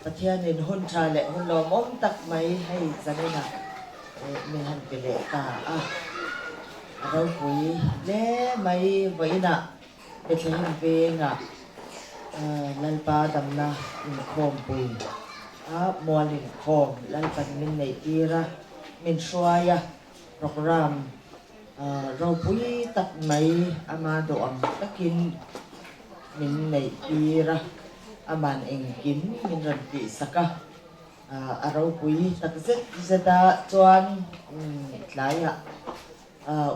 Pathianin hun tha leh hun lawmawm tak mai hei zaninah min han pe leh ta a. A ropui hle mai vawiinah Bethlehem vengah Lalpa damna inkhawmpui a mual inkhawm Lalpan min neih tir a, min hruai a, programme ropui tak mai ama duh ang takin min neih tir a, aman engkim min rawn tihsak a, a ropui tak zet zet a chuan tlaiah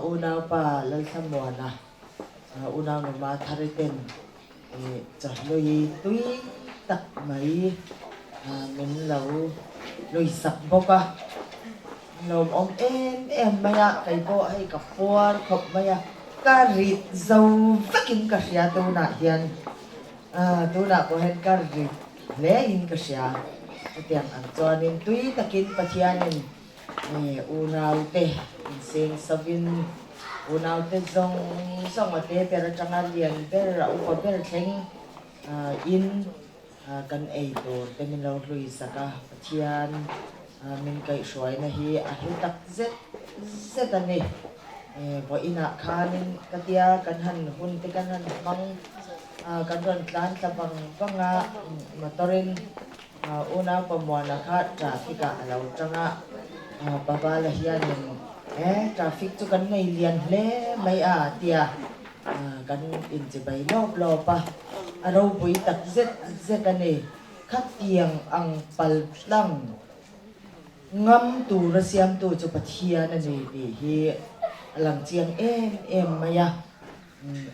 unaupa Lalthlamuana unau numa Thariten chawhlui tui tak mai min lo luisak bawk a, lawmawm em em mai a, kei pawh hei ka puar khawp mai a, ka rit zo vekin ka hria tunah hian, tunah pawh hian ka rit hle in ka hria, chutiang ang chuanin tui takin Pathianin Unaute inseng savin unaute zawng zawng a te ber atanga lian ber a upa ber thleng in kan ei tur te min lo hlui sak a, Pathian min kaihhruaina hi a hlu tak zet zet a ni. Vawiinah khanin ka tia kan han hun te kan han hmang kan rawn tlan tla vang vang a, motor in Unau Pamuana kha traffic ah a lo tang a, Pavala hianin e traffic chu kan nei lian hle mai a tia kan inchibai lawp lawp a, a ropui tak zet zet a ni. Khatiang ang pal tlang ngam tura siamtu chu Pathian a ni tih hi a lang chiang em em mai a,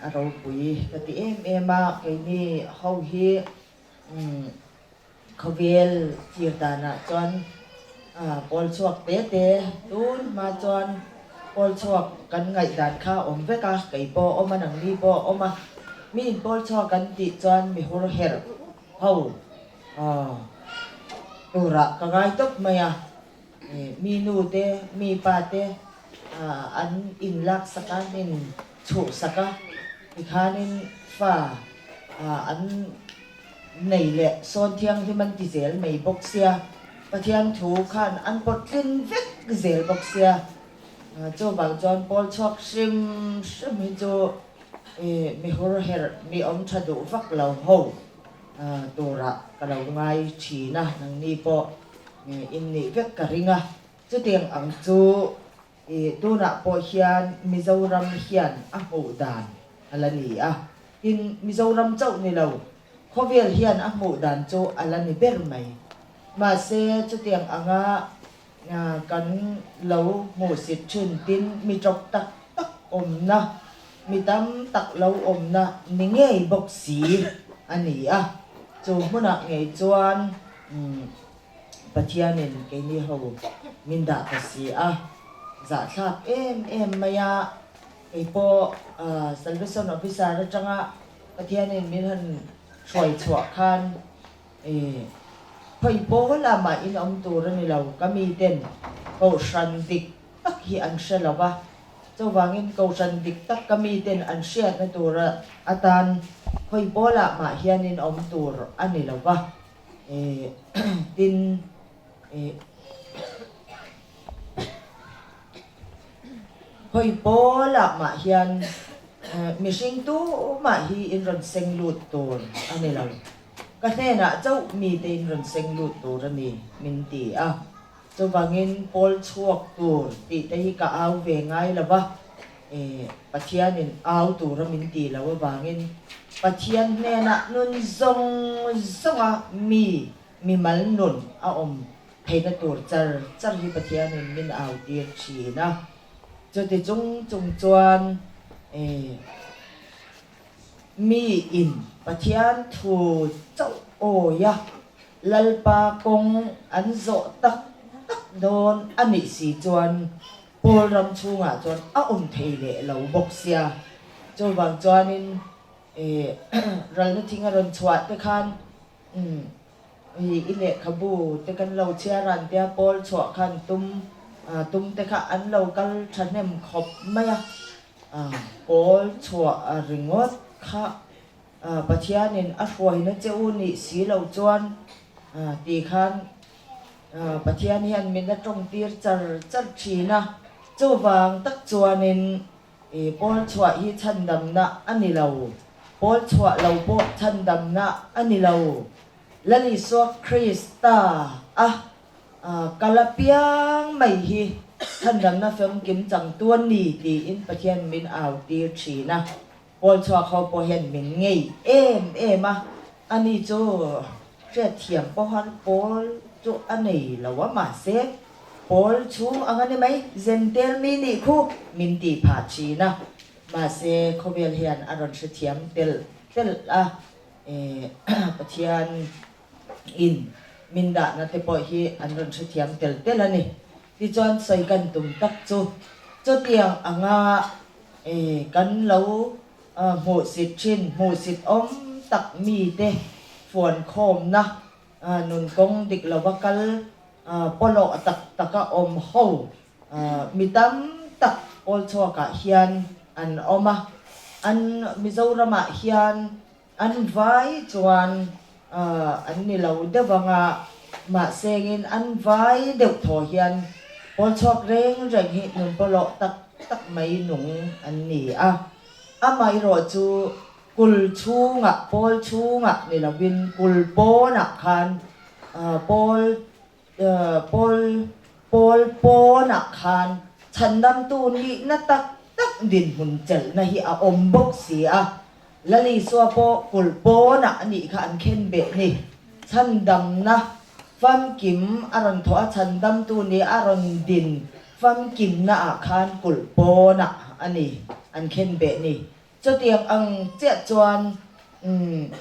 a ropui ka ti em em a, keini ho hi Khawvel thlir danah chuan pawl chhuak te te tun hma chuan pawl chhuak kan ngaihdan kha a awm vek a, kei pawh a awm a, nangni pawh a awm a, mi in pawl chhuak kan tih chuan mi hur herh ho turah ka ngai tawp mai a, mi nu te mi pa te an inlak sak a, an in chhuh sak a, tikhanin fa an nei leh sawn thianghlim an ti zel mai bawk sia, Pathian thu khan an pawt tlin vek zel bawk sia, chuvang chuan pawl chhuak hrim hrim hi chu mi hur herh mi awm tha duh vak lo ho turah ka lo ngai thin a, nangni pawh in nih vek ka ring a, chutiang ang chu I tunah pawh hian Mizoram hian a hmuh dan a la ni a, tin Mizoram chauh ni lo, khawvel hian a hmuh dan chu a la ni ber mai. Mahse chutiang anga kan lo hmuhsit thin tin mi tawp tak tak awmna, mi tam tak lo awmna ni ngei bawk si a ni a, chu hmunah ngei chuan Pathianin keini ho min dah ta si a, zahthlak em em mai a, kei pawh Salvation Officer atanga Pathianin min han hruai chhuah khan khawi pawl lamah in awm tur a ni lo, ka miten Kohhran dik tak hi an hre lo va, chuvangin Kohhran dik tak ka miten an hriatna tur atan khawi pawlah mah hian in awm tur a ni lo va. Tin, hawi pawlah mah hian mihring tumah hi in rawn seng lut tur a ni lo. Ka hnenah chauh mite in rawn seng lut tur a ni, min ti a. Chuvangin pawl chhuak tur tih te hi ka au ve ngai lo va, Pathianin au tura min ti lo avangin Pathian hnenah nun zawng zawnga mi mimal nun a awm theihna tur char char hi Pathianin min au tir thin a. Chuti chung chung chuan mi in Pathian thu chauh awia Lalpa kawng an zawh tak tak dawn a nih si chuan Paul ram chhungah chuan a awm thei leh lo bawk sia. Chuvang chuanin ralna thing a rawn chhuah te khan i lehkhabu te kan lo chhiar an tia Paul chhuah khan tum tum te kha an lo kal thahnem khawp mai a, Paul chhuah ringawt kha Pathianin a hruaina che u nih si lo chuan Ti khan Pathian hian min la tawngtir char char thin a, chuvang tak chuanin pawl chhuah hi chhandamna a ni lo, pawl chhuah lo pawh chhandamna a ni lo. Lal Isua Krista a kal apiang mai hi chhandamna famkim changtu a ni tiin Pathian min au tir thin a. Pawl chhuak ho pawh hian min ngei em em a, ani chu hriatthiam pawhan pawl chu a nei lo a mahse pawl chhung ang a ni mai, Zentel mi nih khu min tih phah thin a, mahse khawvel hian a rawn hrethiam telh telh a, Pathian in min dahna te pawh hi an rawn hrethiam telh telh a ni. Tichuan sawi kan tum tak chu chutiang anga kan lo hmuhsit thin, hmuhsit awm tak mite fuankhawmna nunkawng dik lova kal pawlawh tak taka awm ho mi tam tak Pawlchhuakah hian an awm a, an Mizoramah hian An vai chuan an ni lo deuh ang a, mahsengin an vai deuh thaw hian pawl chhuak reng reng hi nun pawlawh tak tak mai nung an ni a. Amaherawh chu kul chhungah, pawl chhungah ni lovin kul pawnah khan pawl pawl pawl pawnah khan chhandamtu nihna tak tak dinhmun chelhna hi a awm bawk si a. Lalisua pawh kulh pawnah a nih kha an khen beh ni. Chhandamna famkim a rawn thawh a, chhandamtu nih a rawn din famkimna ah khan kulh pawnah a ni an khen beh ni. Chutiang ang chiah chuan umm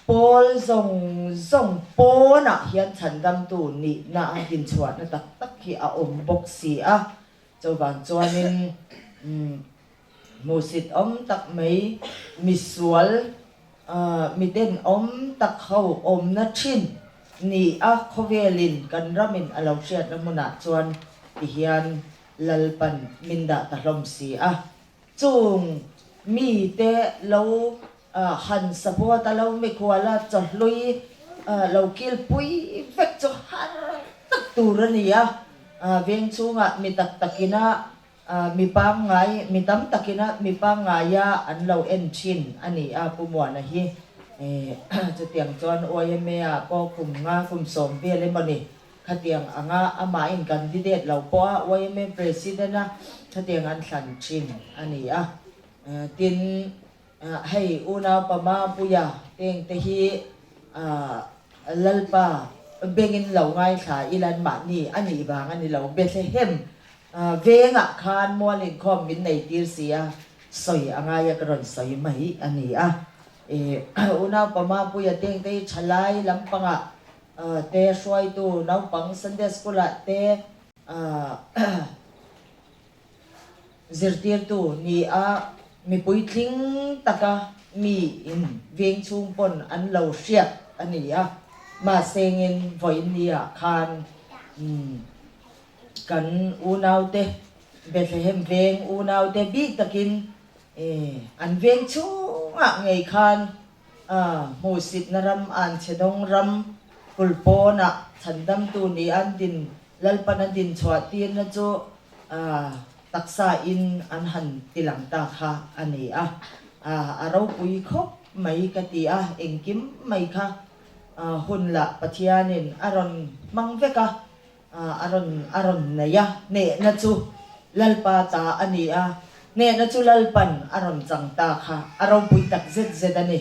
pawl zawng zawng pawnah hian chhandamtu nihna a dinchhuahna tak tak hi a awm bawk si a. Chuvang chuanin umm Hmuhsit awm tak mai, misual miten awm tak ho awmna thin ni a khawvelin kan ramin a lo hriatna hmunah chuan tihian Lalpan min dah ta hlawm si a. Chung mite lo han support a lo mikhuala chawhlui lo kilpui vek chu har tak tur a ni a, veng chhungah mi tak takina Mi pangngai, mi tam takina mi pangngaia an lo en thin a ni a, Pu Muana hi chutiang chuan YMA ah pawh kum nga kum sawm vel emaw ni khatiang anga amahin candidate lo pawh a YMA President a khatiang an thlan thin a ni a. Tin, hei unaupa Mapuia tengte hi Lalpa bengin lo ngaithla ilan mahni a nih vang a ni lo, Bethlehem Vengah khan mual inkhawm min nei tir si a, sawi a ngai a ka rawn sawi mai a ni a. Unaupa Mapuia tengte hi thalai lampangah te hruaitu naupang Sunday School ah te zirtirtu ni a, mipui tling taka mi in veng chhung pawn an lo hriat a ni a. Mahsengin vawiin ni ah khan Kan unaute, Bethlehem veng unaute bik takin an veng chhungah ngei khan hmuhsitna ram, anchhedawng ram, kulhpawnah chhandamtu ni an din, Lalpan a din chhuah tirna chu taksa in an han tilang ta kha a ni a. A ropui khawp mai ka ti a, engkim mai kha hun lah Pathianin a rawn hmang vek a. A rawn a rawn nei a, hnehna chu Lalpa ta a ni a, hnehna chu Lalpan a rawn chang ta kha a ropui tak zet zet a ni.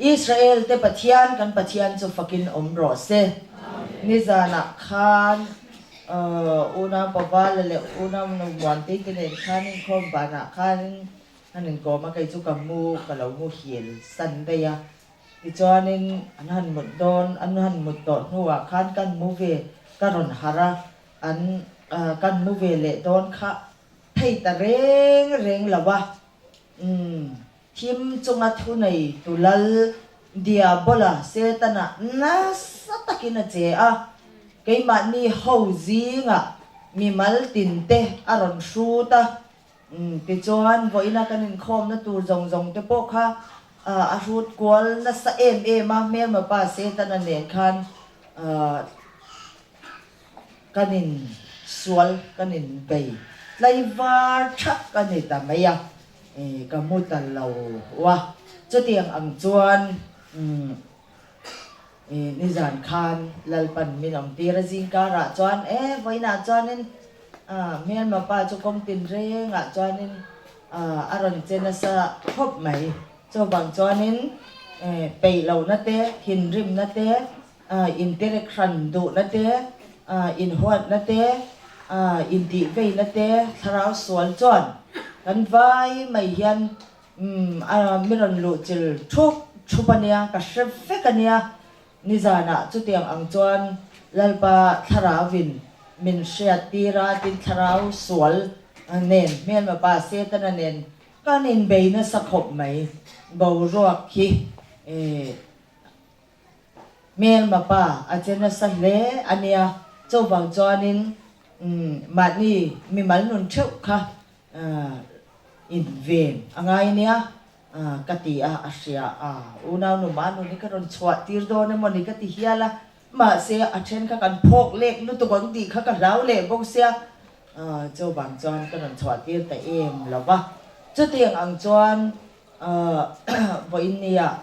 Israel te Pathian kan Pathian chu fakin awm rawh se. Nizanah khan unau Pavala leh unau Muantei te nen khan inkhawm vanah khan an inkawm a, kei chu ka mu ka lo muhil san daih a. Tichuanin an han mut dawn, an han mut tawh hnuah khan kan mu ve ka rawn harh a, an kan mu ve leh dawn kha thei ta reng reng lo a. Umm, thim chunga thunei tu lal Diabola Setana nasa takin a che a, keimahni ho zingah mimal tinte a rawn hrut a. Tichuan, vawiina kan inkhawmna tur zawng zawng te pawh kha A hrut kual nasa em em a, hmelma pa Setana nen khan kan in sual, kan in bei tlaivar thak a ni ta mai a, ka mu ta lo a. Chutiang ang chuan nizan khan Lalpan min awm tir a, zingkarah chuan e vawiinah chuanin hmelma pa chu kawng tinrengah chuanin A rawn che nasa khawp mai. Chuvang chuanin peih lohna te, thinrimna te, interek hran duhna te, inhuatna te, intihveina te thlarau sual chuan kan vai mai hian mi rawn luh chil thup thup a nia, ka hre vek a nia. Nizanah chutiang ang chuan Lalpa Thlarauvin min hriat tir a, tin Thlarau sual nen, hmelma pa Setana nen kan inbei nasa khawp mai. Boruak hi hmelma pa a che nasa hle a nia, chuvang chuanin mahni mimal nun theuh kha inven a ngai nia. Ka ti a, a hria a, unau nu mah nuni ka rawn chhuah tir dawn emaw ni ka ti hial a, mahse a then kha kan phawk lek lutuk ang tih kha ka hlau leh bawk sia, chuvang chuan ka rawn chhuah tir ta em lo va, chutiang ang chuan vawiin nia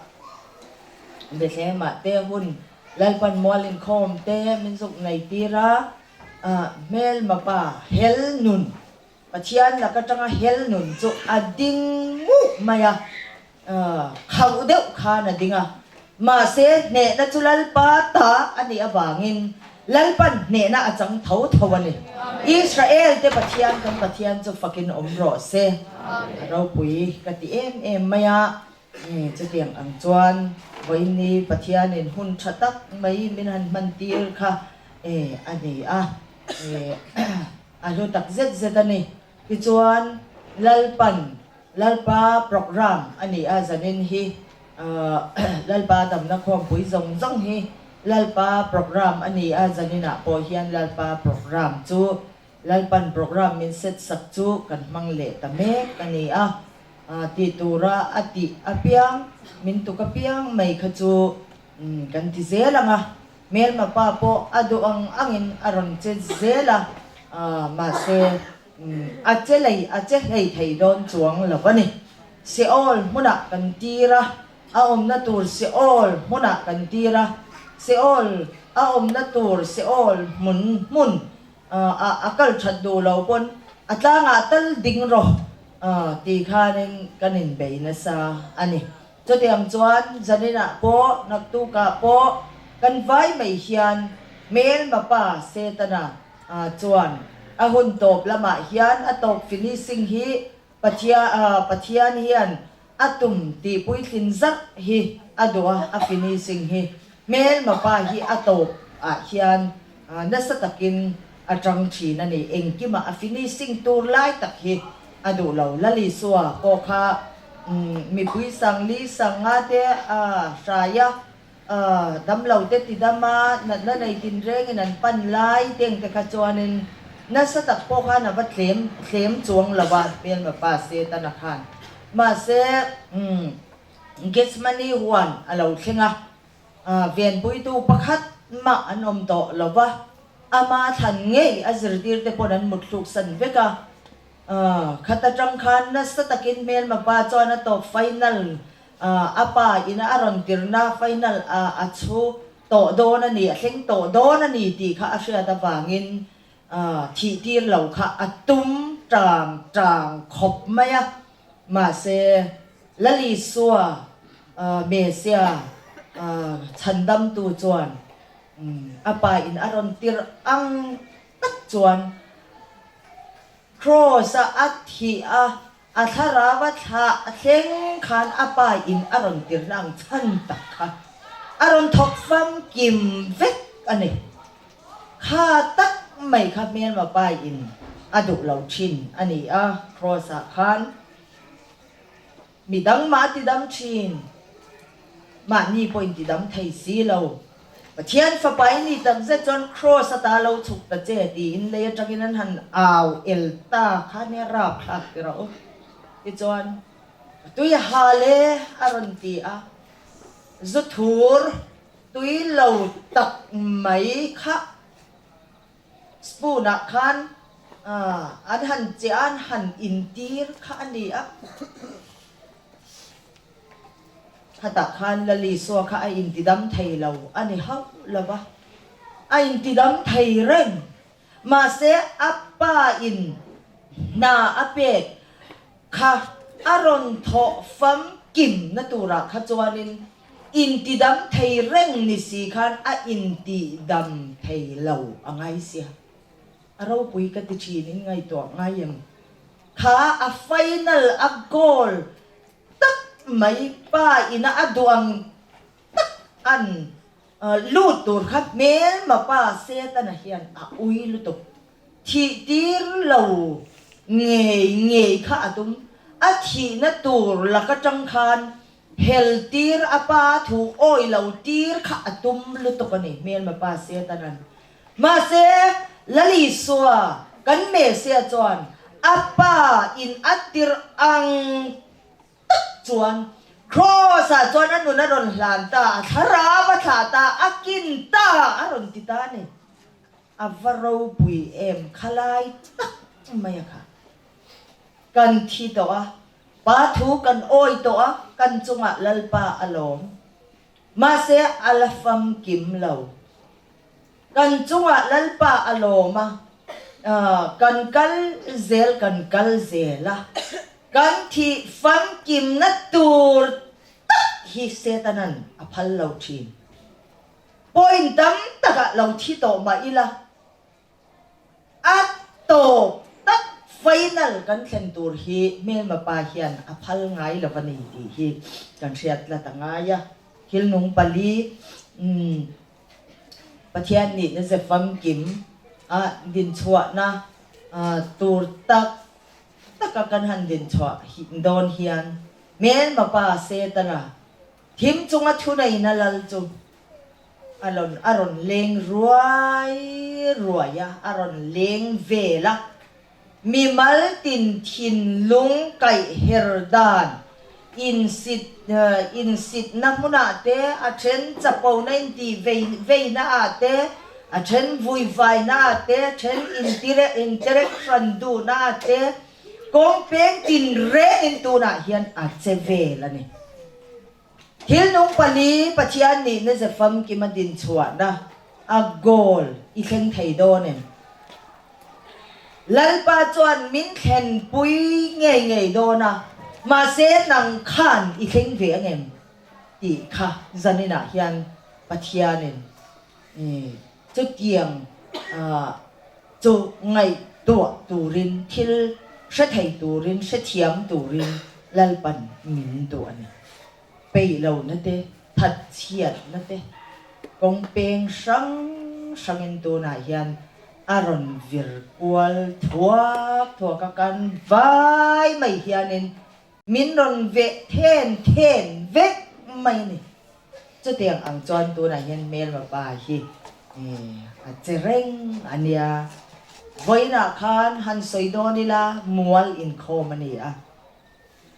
Bethlehem-ah te hun Lalpan mual inkhawm te min zuk nei tir a, hmelma pa hel nun Pathian lak atanga hel nun chu a ding mup mai a, khauh deuh khan a ding a. Mahse, hnehna chu Lalpa ta a nih avangin Lalpan hnehna a chang tho tho a ni. Israel te Pathian kan Pathian chu fakin awm rawh se. A ropui ka ti em em mai a, chutiang ang chuan vawiin Pathianin hun tha tak mai min han hman tir kha a ni a. A hlu tak zet zet a ni. Tichuan, Lalpan, Lalpa programme a ni a, zanin hi Lalpa damna khawmpui zawng zawng hi Lalpa programme a ni a, zaninah pawh hian Lalpa programme chu, Lalpan programme min set sak chu kan hmang leh ta mek a ni a. Tih tura a tih apiang, min tuk apiang mai kha chu kan ti zel ang a. Hmelma pa pawh a duh ang angin a rawn che zel a, mahse a che lei a che hlei thei dawn chuang lo a ni. Seol hmunah kan tir a, a awmna tur Seol hmunah kan tir a, Seol a awmna tur Seol hmun hmun a kal that duh lo pawn a tlangah tal ding rawh tih khanin kan inbei nasa a ni. Chutiang chuan zaninah pawh, naktukah pawh kan vai mai hian hmelma pa Setana chuan a hun tawp lamah hian a tawp finishing hi Pathian hian a tum tih puitlin zak hi a duh a, a finishing hi hmelma pa hi a tawp ah hian nasa takin a tang thin a ni. Engkimah a finishing tur lai tak hi a duh lo. Lalisua pawh kha Mipui sangli sanga te a hrai a, damlo te ti dam a, natna nei tinrengin an pan lai teng te kha chuanin nasa tak pawh khan a va thlem thlem chuang lo a, hmelma pa Setana khan. Mahse, Gethsemane huan a lo thleng a, venpuitu pakhat mah an awm tawh lo va, ama thlan ngei a zirtirte pawn an mutthluksan vek a. Khat atang khan nasa takin hmelma pa chuan a tawp final a pa ina a rawn tirna final a chhu tawh dawn a ni, a thleng tawh dawn a ni tih kha a hriat avangin thih tir lo kha a tum tang tang khawp mai a. Mahse, Lalisua Mesia chhandamtu chuan a pa in a rawn tir ang tak chuan Kross a a thih a, a thlarau a thlah thleng khan a pa in a rawn tirna ang chhan tak kha a rawn thawk famkim vek a ni. Kha tak mai kha hmelma pa in a duh lo thin a ni a, Kross ah khan midang mah a tidam thin, mahni pawh in tidam thei si lo. Pathian fapa i ni tak zet chuan Kross ata lo chhuk ta che tiin lei atangin an han au el ta kha nia rap thlak ti rawh u. Tichuan. Tui a hal e a rawn ti a, zu thur tui lo tak mai kha spoon ah khan an han che a, an han intir kha a ni a. Khatah khan Lalisua kha a intidam thei lo a ni hauh lo va, a intidam thei reng. Mahse a pa in hna a pek kha a rawn thawh famkim na turah kha chuanin intidam thei reng ni si khan a intihdam thei lo a ngai sia. A ropui ka ti thin in ngaihtuah ngai em? Kha a final a goal tak mai pa ina a duh ang tak an lut tur kha hmelma pa Setana hian a ui lutuk. Thih tir lo ngei ngei kha a tum. A thihna tur laka tang khan hel tir a pa thu awi lo tir kha a tum lutuk a ni hmelma pa Setana'n. Mahse, Lalisua kan Messiah chuan a Pa in a tirh ang tak chuan Kraws ah chuan a nun a rawn hlan ta, a thlarau a thlah ta, a kin ta a rawn ti ta a ni. A va ropui em khalai tak mai a kha. Kan thi tawh a, Pa thu kan awi tawh a, kan chungah Lalpa a lawm. Mahse, a la famkim lo. Kan chungah Lalpa a lawm a, kan kal zel kan kal zel a, kan thih famkimna tur tak hi Setanan a phal lo thin. Point tam takah lo thi tawh mah ila, A tawp tak final kan thlen tur hi hmelma pa hian a phal ngai lo a ni tih hi kan hriat tlat a ngai a. Thil nung pali umm Pathian nihna ze famkim a dinchhuahna tur tak taka kan han dinchhuah dawn hian hmelma pa Setana thim chunga thuneihna lal chu A rawn a rawn leng ruai ruai a, a rawn leng vel a. Mimal tin thinlung kaih her dan insit insitna hmunah te, a then chapona intih vei veina ah te, a then vuivaina ah te, a then interaction duhna ah te, kawng peng tinrengin tunah hian a che vel a ni. Thil nung pali Pathian nihna ze famkim a dinchhuahna a goal i thleng thei dawn em? Lalpa chuan min thlenpui ngei ngei dawn a, mahse nang khan i thleng ve ang em? tih kha zaninah hian Pathianin chutiang chu ngaihtuah turin thil hre thei turin, hrethiam turin Lalpan min duh a ni. Peih lohna te, thatchhiatna te, kawng peng hrang hrangin tunah hian a rawn vir kual thuak thuak a, kan vai mai hianin min rawn veh then then vek mai a ni. Chutiang ang chuan tunah hian hmelma pa hi a che reng a nia. Vawiinah khan han sawi dawn ila mual inkhawm a ni a.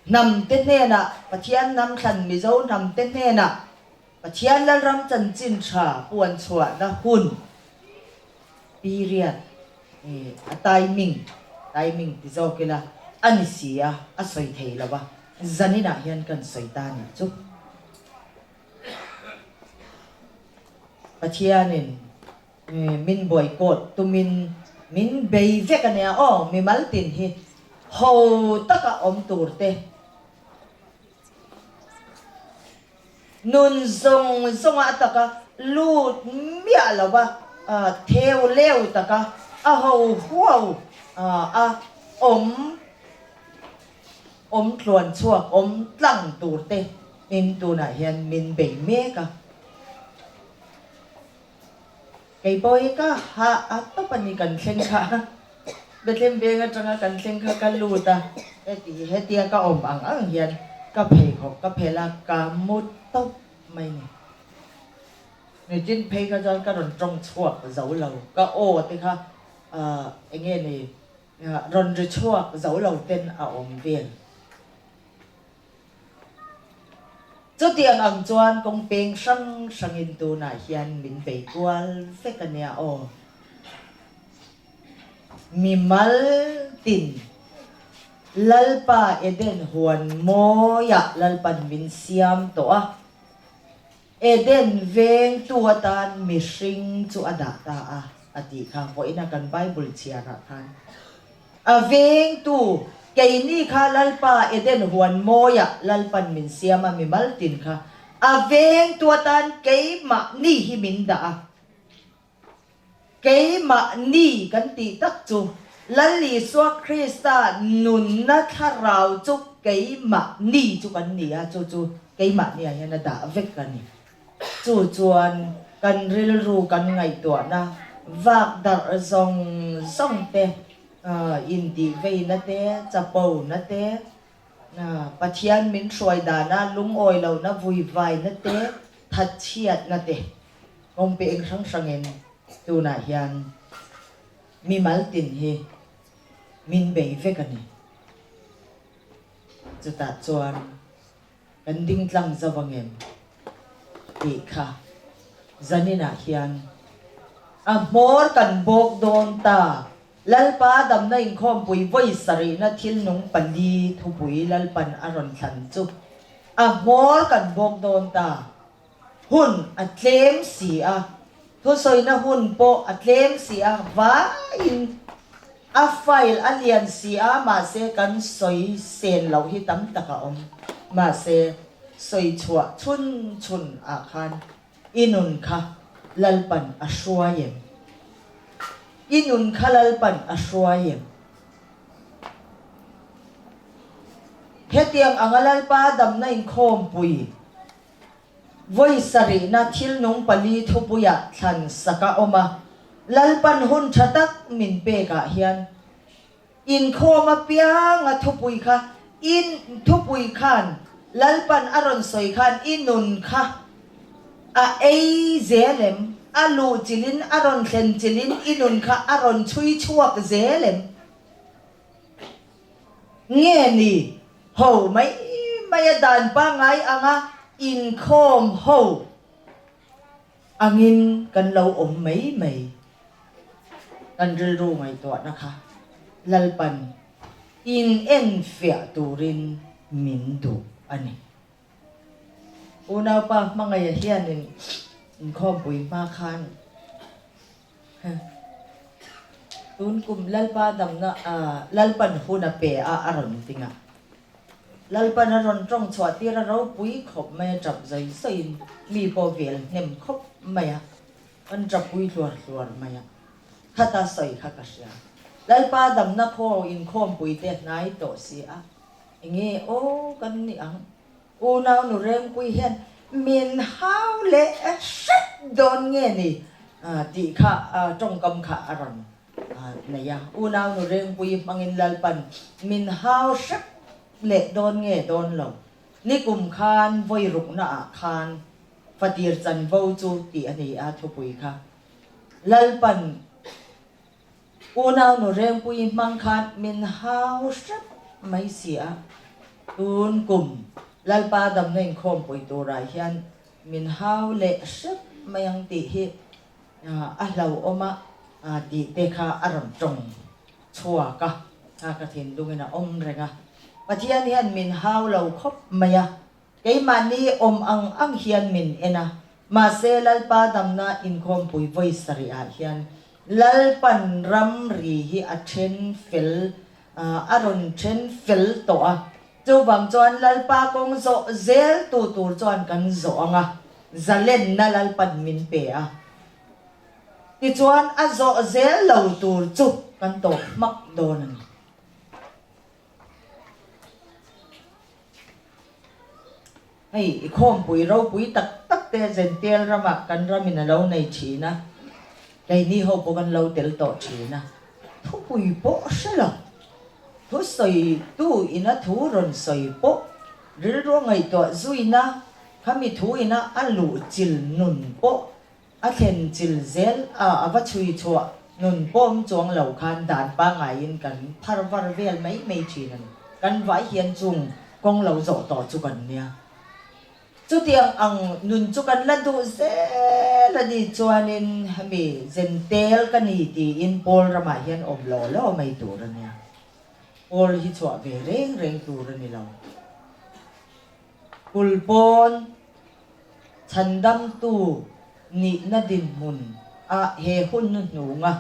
Hnam te hnenah, Pathian hnam thlan Mizo hnam te hnenah Pathian Lalram chanchin tha puan chhuahna hun, period, a timing, timing ti zawk ila a ni si a, a sawi thei lo a, zaninah hian kan sawi ta nih chu. Pathianin min boycott tumin min bei vek a nia aw, mimal tin hi ho taka awm tur te, nun zawng zawnga a taka lut miah lo va, theu leu taka a ho huau a awm. Awm tluan chhuak awm tlang tur te in tunah hian min bei mek a. Kei pawh hi ka hah a tawp a ni kan thleng kha. Bethlehem veng atanga kan thleng kha ka lut a, heti hetia ka awm ang ang hian ka pheikhawk ka phelh a, ka mu tawp mai ni. Nitin phei kha chuan ka rawn tawng chhuak zo lo, ka aw te kha eng nge ni Rawn ri chhuak zo lo ten a awm vel. Chutiang ang chuan kawng peng hrang hrangin tunah hian min bei kual vek a nia aw. Mimal tin Lalpa Eden huan mawiah Lalpan min siam tawh a, Eden vengtu atan mihring chu a dah ta a, a tih kha vawiina kan Bible chhiarah khan. A vengtu, keini kha Lalpa Eden huan mawiah Lalpan min siam a, mimal tin kha a vengtu atan keimahni hi min dah a. Keimahni kan tih tak chu Lal Isua Krista nunna thlarau chu keimahni chu kan ni a, chu chu keimahniah hian a dah vek a ni. Chu chuan kan rilru kan ngaihtuahna vak darh zawng zawng te, intihveina te, chapona te, Pathian min hruai dana lungawi lohna vuivaina te, thatchhiatna te kawng peng hrang hrangin tunah hian mimal tin hi min bei vek a ni. Chutah chuan. Kan ding tlang zo ang em? tih kha zaninah hian a hmawr kan bawk dawn ta. Lalpa damna inkhawmpui vawi sarihna thil nung pali thupui Lalpan a rawn thlan chu a hmawr kan bawk dawn ta. Hun a tlem si a, thusawina hun pawh a tlem si a, vaiin a file a lian si a, mahse kan sawi sen loh hi tam tak a awm. Mahse, sawi chhuah chhun chhun ah khan i nun kha Lalpan a hruai em? I nun kha Lalpan a hruai em? Hetiang anga Lalpa damna inkhawmpui Vawi sarihna thil nung pali thupuiah thlan sak a awm a, Lalpan hun tha tak min pekah hian inkhawm apianga thupui kha in thupui khan Lalpan a rawn sawi khan i nun kha a ei zel em? A luh chilhin a rawn thlen chilhin i nun kha a rawn chhui chhuak zel em? Nge ni ho mai mai a dan pangngai anga inkhawm ho angin kan lo awm mai mai. Kan rilru ngaihtuahna kha Lalpan in enfiah turin min duh a ni. Unaupa hmangaih hianin inkhawmpui hma khan Tun kum Lalpa damna Lalpan hun a pe a a rawn ding a. Lalpan a rawn tawng chhuah tir a ropui khawp mai a tap zawi zawiin mi pawh vel hnem khawp mai a, kan tapui hluar hluar mai a. Khata sawi kha ka hria. Lalpa damna khaw inkhawmpui te hnai tawh si a, enge aw kan ni ang? Unau nu Rengpui hian min hau leh hrep dawn nge ni tih kha tawngkam kha a rawn nei a. Unau nu Rengpui hmangin Lalpan min hau hrep leh dawn nge dawn lo. Nikum khan vawi rukna ah khan fatir chanvo chu tih a ni a thupui kha Lalpan Unau nu Rengpui hmang khan min hau hrep mai si a, tun kum Lalpa damna inkhawmpui turah hian min hau leh hrep mai ang tih hi a hlauhawm a tih te kha a rawn tawng chhuak a, kha ka thinlungin a awm reng a. Pathian hian min hau lo khawp mai a, Keimahni awm ang ang hian min en a, mahse Lalpa damna inkhawmpui vawi sarihah hian Lalpan ramri hi a then fel, a rawn then fel tawh a. Chuvang chuan Lalpa kawng zawh zel tu tur chuan kan zawh ang a, zalenna Lalpan min pe a. Tichuan a zawh zel lo tur chu kan tawp hmak dawn a ni. Hei i khawmpui ropui tak tak te Zentel ramah kan ramin a lo nei thin a, keini ho pawh kan lo tel tawh thin a, thupui pawh hre lo, thusawitu ina thu rawn sawi pawh rilru ngaihtuah zuina khami thu ina a luhchil nun pawh A thlen chil zel a, a va chhui chhuah nun pawm chuang lo khan dan pangaiin kan phar var vel mai mai thin a ni. Kan vai hian chung kawng lo zawh tawh chu kan nia. Chutiang ang nun chu kan la duh zel a nih chuanin hemi zentel ka ni tiin Paul ramah hian awm law law mai tur a nia. Paul hi chhuah ve reng reng tur a ni lo. Kulpawn chhandamtu nihna dinhmun ah he hun nu hnunga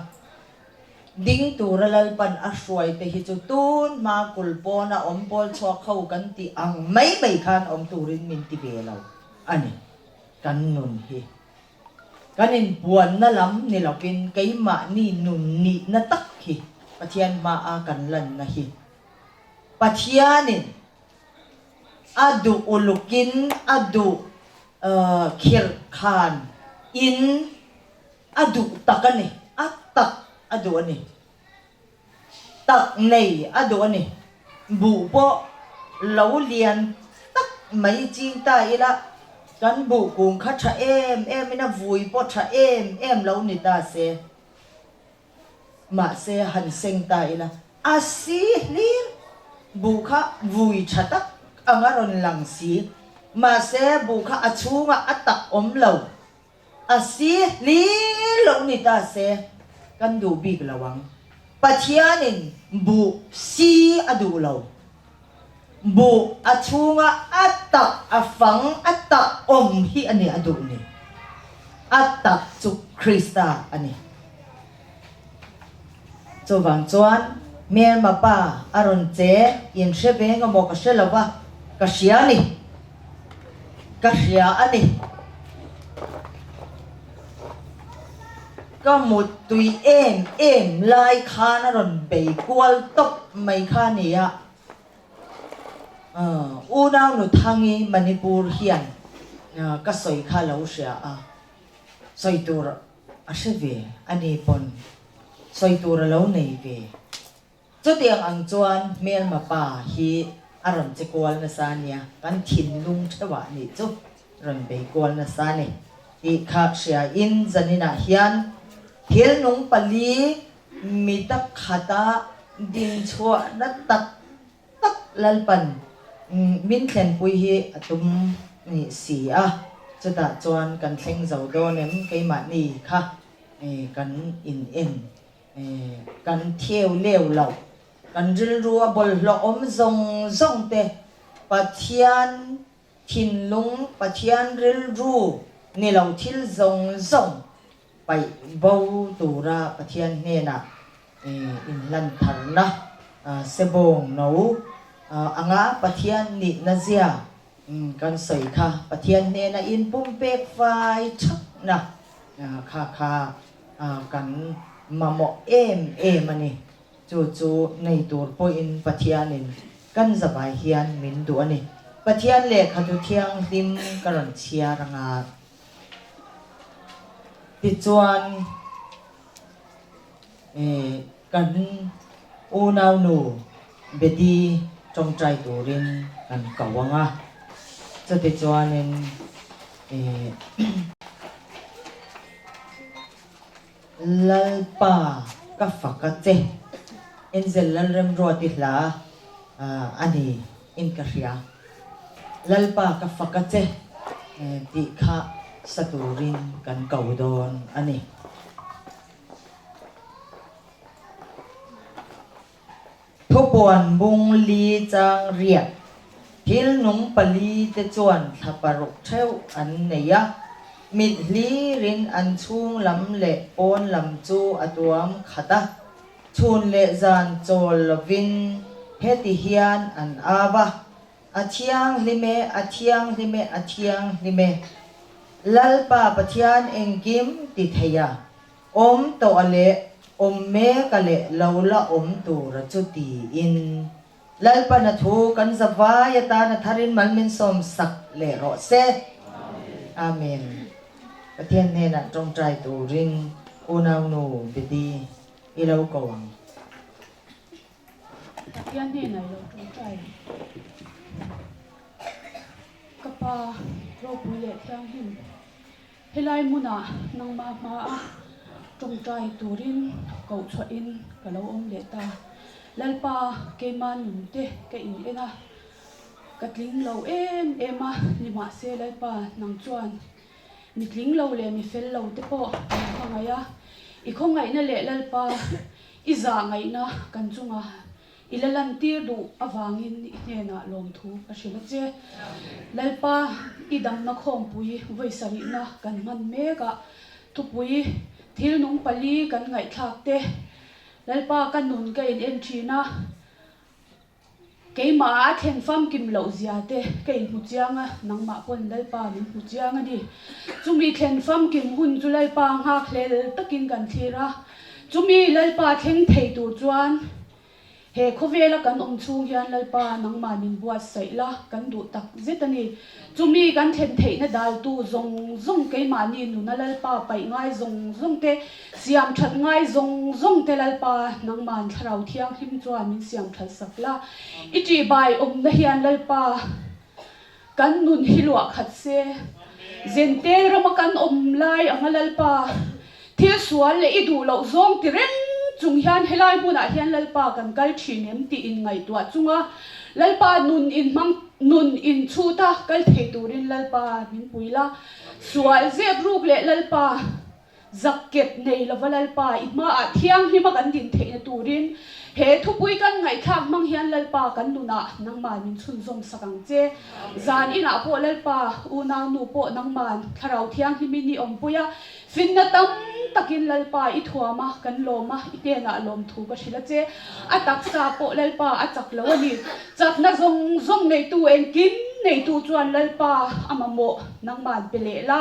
ding tura Lalpan a hruai te hi chu tun hma kulpawna awm pawl chhuak ho kan tih ang mai mai khan awm turin min ti ve lo a ni. Kan nun hi kan inpuanna lam ni lovin keimahni nun nihna tak hi Pathian hmaa kan lanna hi Pathianin A duh ulukin a duh khirh khan in a duh tak a ni, a tak a duh a ni, tak nei a duh a ni. Buh pawh lo lian tak mai ching ta ila kan buh kung kha tha em em in a vui pawh tha em em lo ni ta se. Mahse han seng ta ila, a si hlir buh kha vui tha tak ang a rawn lang si. Mahse buh kha a chhungah a tak awm lo, a si hlir lo ni ta se kan duh bik lo ang. Pathianin buh si a duh lo. Buh a chhunga a tak a fang a tak awm hi a ni a duh ni. A tak chu Krista a ni. Chuvang chuan hmelma pa a rawn che in hre ve nga maw ka hre lo va, ka hria a ni. Ka hria a ni. Ka muttui em em lai khan a rawn bei kual tawp mai kha a ni a. Unau Nuthangi Manipur hian ka sawi kha lo hria a, sawi tur a hre ve a ni pawn sawi tur a lo nei ve. Chutiang ang chuan hmelma pa hi a rawn che kual nasa a nia, kan thinlung theuhah nih chu rawn bei kual nasa a ni tih kha hriain zaninah hian thil nung pali Mi tak khata dinchhuahna tak tak Lalpan min thlenpui hi a tum ni si a, chutah chuan kan thleng zo dawn em keimahni kha kan in en kan theu leu lo, kan rilru a bawlhhlawh awm zawng zawng te Pathian thinlung Pathian rilru ni lo thil zawng zawng Paih bo tura Pathian hnenah inhlan tharna sebawng no anga Pathian nihna zia kan sawi kha Pathian hnena inpumpek fai thakna kha kha kan mamawh em em a ni. Chu chu nei tur pawhin Pathianin kan zavai hian min duh a ni. Pathian lehkha thu thianghlim ka rawn chhiar anga. Tichuan, kan unaunu Betty tawngtai turin kan ko ang a, chutichuanin Lalpa ka fak a che, Angel Lalremruati hla a ni in ka hria. Lalpa ka fak a che tih kha sa turin kan ko dawn a ni. Thupuan bung li chang riat thil nung pali te chuan thla paruk theuh an nei a, mit hlirin an chhung lam leh pawn lam chu a tuam khat a, chhun leh zan chawl lovin heti hian an au a, A thianghlim e, a thianghlim e, a thianghlim e, Lalpa Pathian engkim ti thei a. Awm tawh a leh awm mek a leh lo la awm tur a chu tiin Lalpan a thu kan zavai atan a tharin mal min sawm sak leh rawh se. Amen. Pathian hnenah tawngtai turin unaunu Bidi i lo ko ang. Pathian hnenah i lo tawngtai ang. Ka pa ropui leh thianghlim. Helai hmunah nangmah hmaa tawngtai turin koh chhuahin ka lo awm leh ta. Lalpa, keima nunte ka in en a. Ka tling lo em em a, nimahse Lalpa nang chuan mi tling lo leh mi fel lo te pawh min khawngaih a, i khawngaihna leh Lalpa i zah ngaihna kan chunga i la lantir duh avangin i hnenah lawmthu ka hrilh a che. Lalpa i damna khawmpui vawi sarihna kan hman mek a, thupui thil nung pali kan ngaihthlak te Lalpa ka nun ka in en thin a, Keimah a thlen famkim loh zia te ka inhmu chiang a, nangmah pawn Lalpa min hmu chiang a ni. Chumi thlen famkim hun chu Lalpa nghak hlel takin kan thlir a, chumi Lalpa thleng thei tur chuan he khawvela kan awm chhung hian Lalpa nangmah min buatsaih la kan duh tak zet a ni. Chumi kan thlen theihna daltu zawng zawng keimahni nuna Lalpa paih ngai zawng zawng te, siam that ngai zawng zawng te Lalpa nangman Thlarau Thianghlim chuan min siam that sak la. I ṭihbai awmna hian Lalpa kan nun hi luah khat se. Zentel rama kan awm lai anga Lalpa thil sual leh i duh loh zawng ti reng chung hian helai hmunah hian Lalpa kan kal ṭhin em tih inngaihtuah chunga Lalpa nun inhmang Nun in chhuta kal thei turin Lalpa min pui la, sual zep ruk leh Lalpa zak kep nei lova Lalpa i hmaah thianghlima kan din theihna turin he thupui kan ngaihthlak hmang hian Lalpa kan nunah nangman min chhunzawm sak ang che. Zan inah pawh Lalpa unau nu pawh nangman Thlarau Thianghlimin i awmpui a, Finna tam takin Lalpa i thuam a, kan lawm a, i hnenah lawmthu ka hrilh a che. A taksa pawh Lalpa a chak lo a ni. Chakna zawng zawng neitu engkim neitu chuan Lalpa a mamawh nangman pe leh la,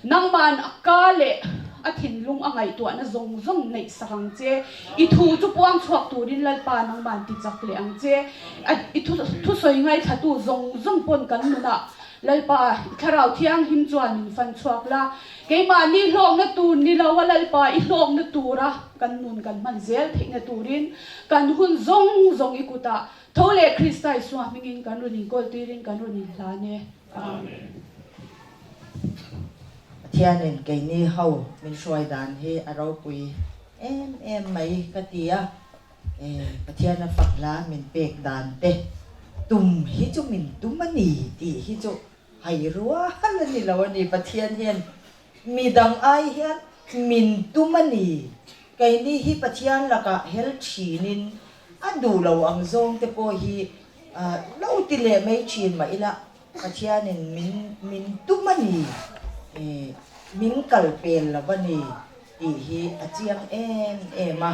nangman a ka leh a thinlung a ngaihtuahna zawng zawng neih sak ang che. I thu chu puang chhuak turin Lalpa nangman ti chak leh ang che. I thusawi ngaithlatu zawng zawng pawn kan nunah Lalpa i Thlarau Thianghlim chuan min fan chhuak la. Keimahni hlawkna tur ni lo a Lalpa i hlawkna tura kan nun kan hman zel theihna turin kan hun zawng zawng i kutah tho leh Krista Isua hmingin kan rawn inkawl tirin kan rawn inhlan e. Amen. Pathianin keini ho min hruai dan hi a ropui em em mai ka ti a, Pathian a fak hla min pek dan te tum hi chu min tum a ni tih hi chu Hai rual a ni lo a ni, Pathian hian mi dang ai hian min tum a ni. Keini hi Pathian lakah hel thinin a duh lo ang zawng te pawh hi lo ti leh mai thin mah ila Pathianin min min tum a ni, min kal pel lo a ni tih hi a chiang em em a.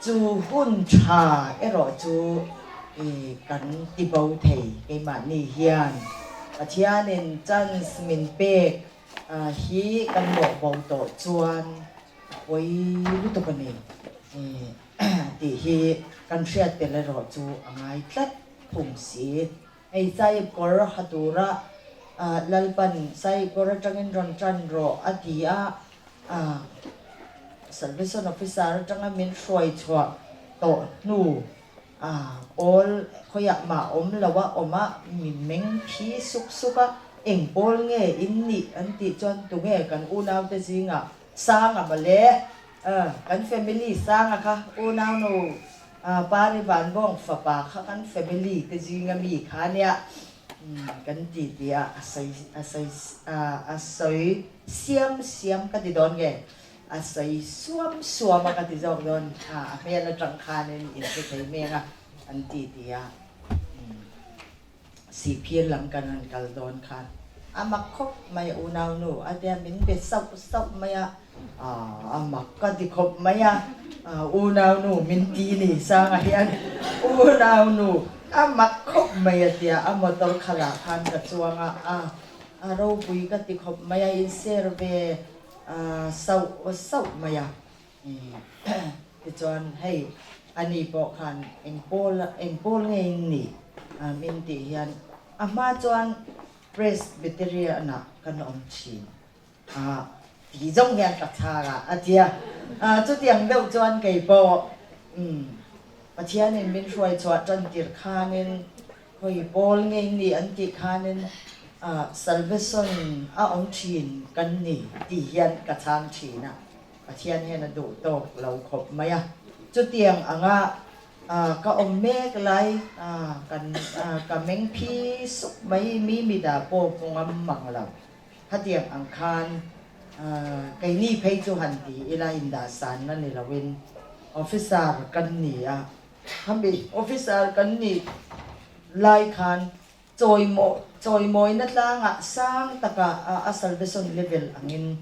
Chu hun tha erawh chu kan ti bo thei keimahni hian Pathianin chance min pek hi kan mawh bo tawh chuan a pawi lutuk a ni tih hi kan hriat tel erawh chu a ngai tlat thung si. Hei Sahib kawr ha tura Lalpan Sahib kawr atangin rawn tan rawh a ti a, Salvation Officer atanga min hruai chhuah tawh hnu pawl khawiah mah awm lo a awm a, min meng phi suk suk a, eng pawl nge in nih an tih chuan tunge kan unaute zingah Sanga mawle, kan family Sanga kha unaunu Pari Vanbawng fapa kha kan family te zinga mi kha nia kan ti ti a, a sawi a sawi a sawi siam siam ka ti dawn nge a sawi suam suam a ka ti zawk dawn a hmel atang khanin in hre thei meng a an ti ti a Sihphir lam kan han kal dawn khan a mak khawp mai unau nu a tia min be sauh sauh mai a a mak ka ti khawp mai a unau nu min ti ni sangah hian unau nu a mak khawp mai a tia a motor khalah khan ka chuang a a A ropui ka ti khawp mai a, in share ve sauh sauh mai a. Tichuan hei ani pawh khan eng pawl eng pawl nge in nih min tih hian a hma chuan Presbyterian ah kan awm thin a tih zawng hian ka chhar a a tia. Chutiang deuh chuan kei pawh Pathianin min hruai chhuah tan tir khanin Hawi pawl ngei ni an tih khanin salvation a awm thin kan ni tih hian ka chhang thin a, Pathian hian a duh tawk lo khawp mai a. Chutiang anga Ka awm mek lai kan ka meng phi suk mai mi mida pawh hmu ngam mang lo. Khatiang ang khan keini phei chu han ti ila indah san na ni loin officer kan ni a, khami officer kan nih lai khan Chawimaw chawimawina tlangah sang taka a salvation level angin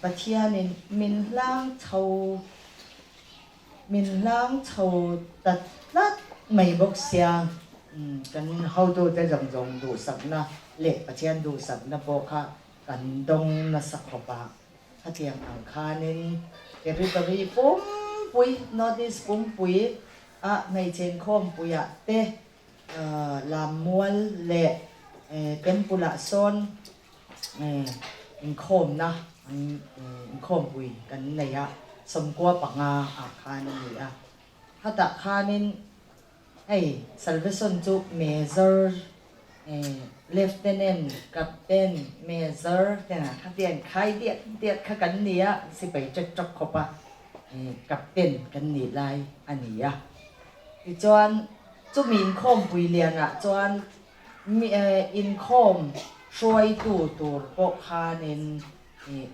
Pathianin min hlang chho min hlang chho ta tlat mai bawk sia. Kan hotute zawng zawng duhsakna leh Pathian duhsakna pawh kha kan dawng nasa khawp a. Khatiang ang khanin territory pumpui, North East pumpui ah hmeichhe inkhawmpuiah te Lammual leh Temple ah sawn inkhawmna inkhawmpui kan nei a, 95 ah khan a ni a. Khatah khanin hei Salvation chu Major, Lieutenant, Captain, Major te khatiang khai diat diat kha kan ni a, sipai ṭek ṭawk khawp a Captain kan nih lai a ni a. Tichuan, chumi inkhawmpui lianah chuan inkhawm hruaitu tur pawh khanin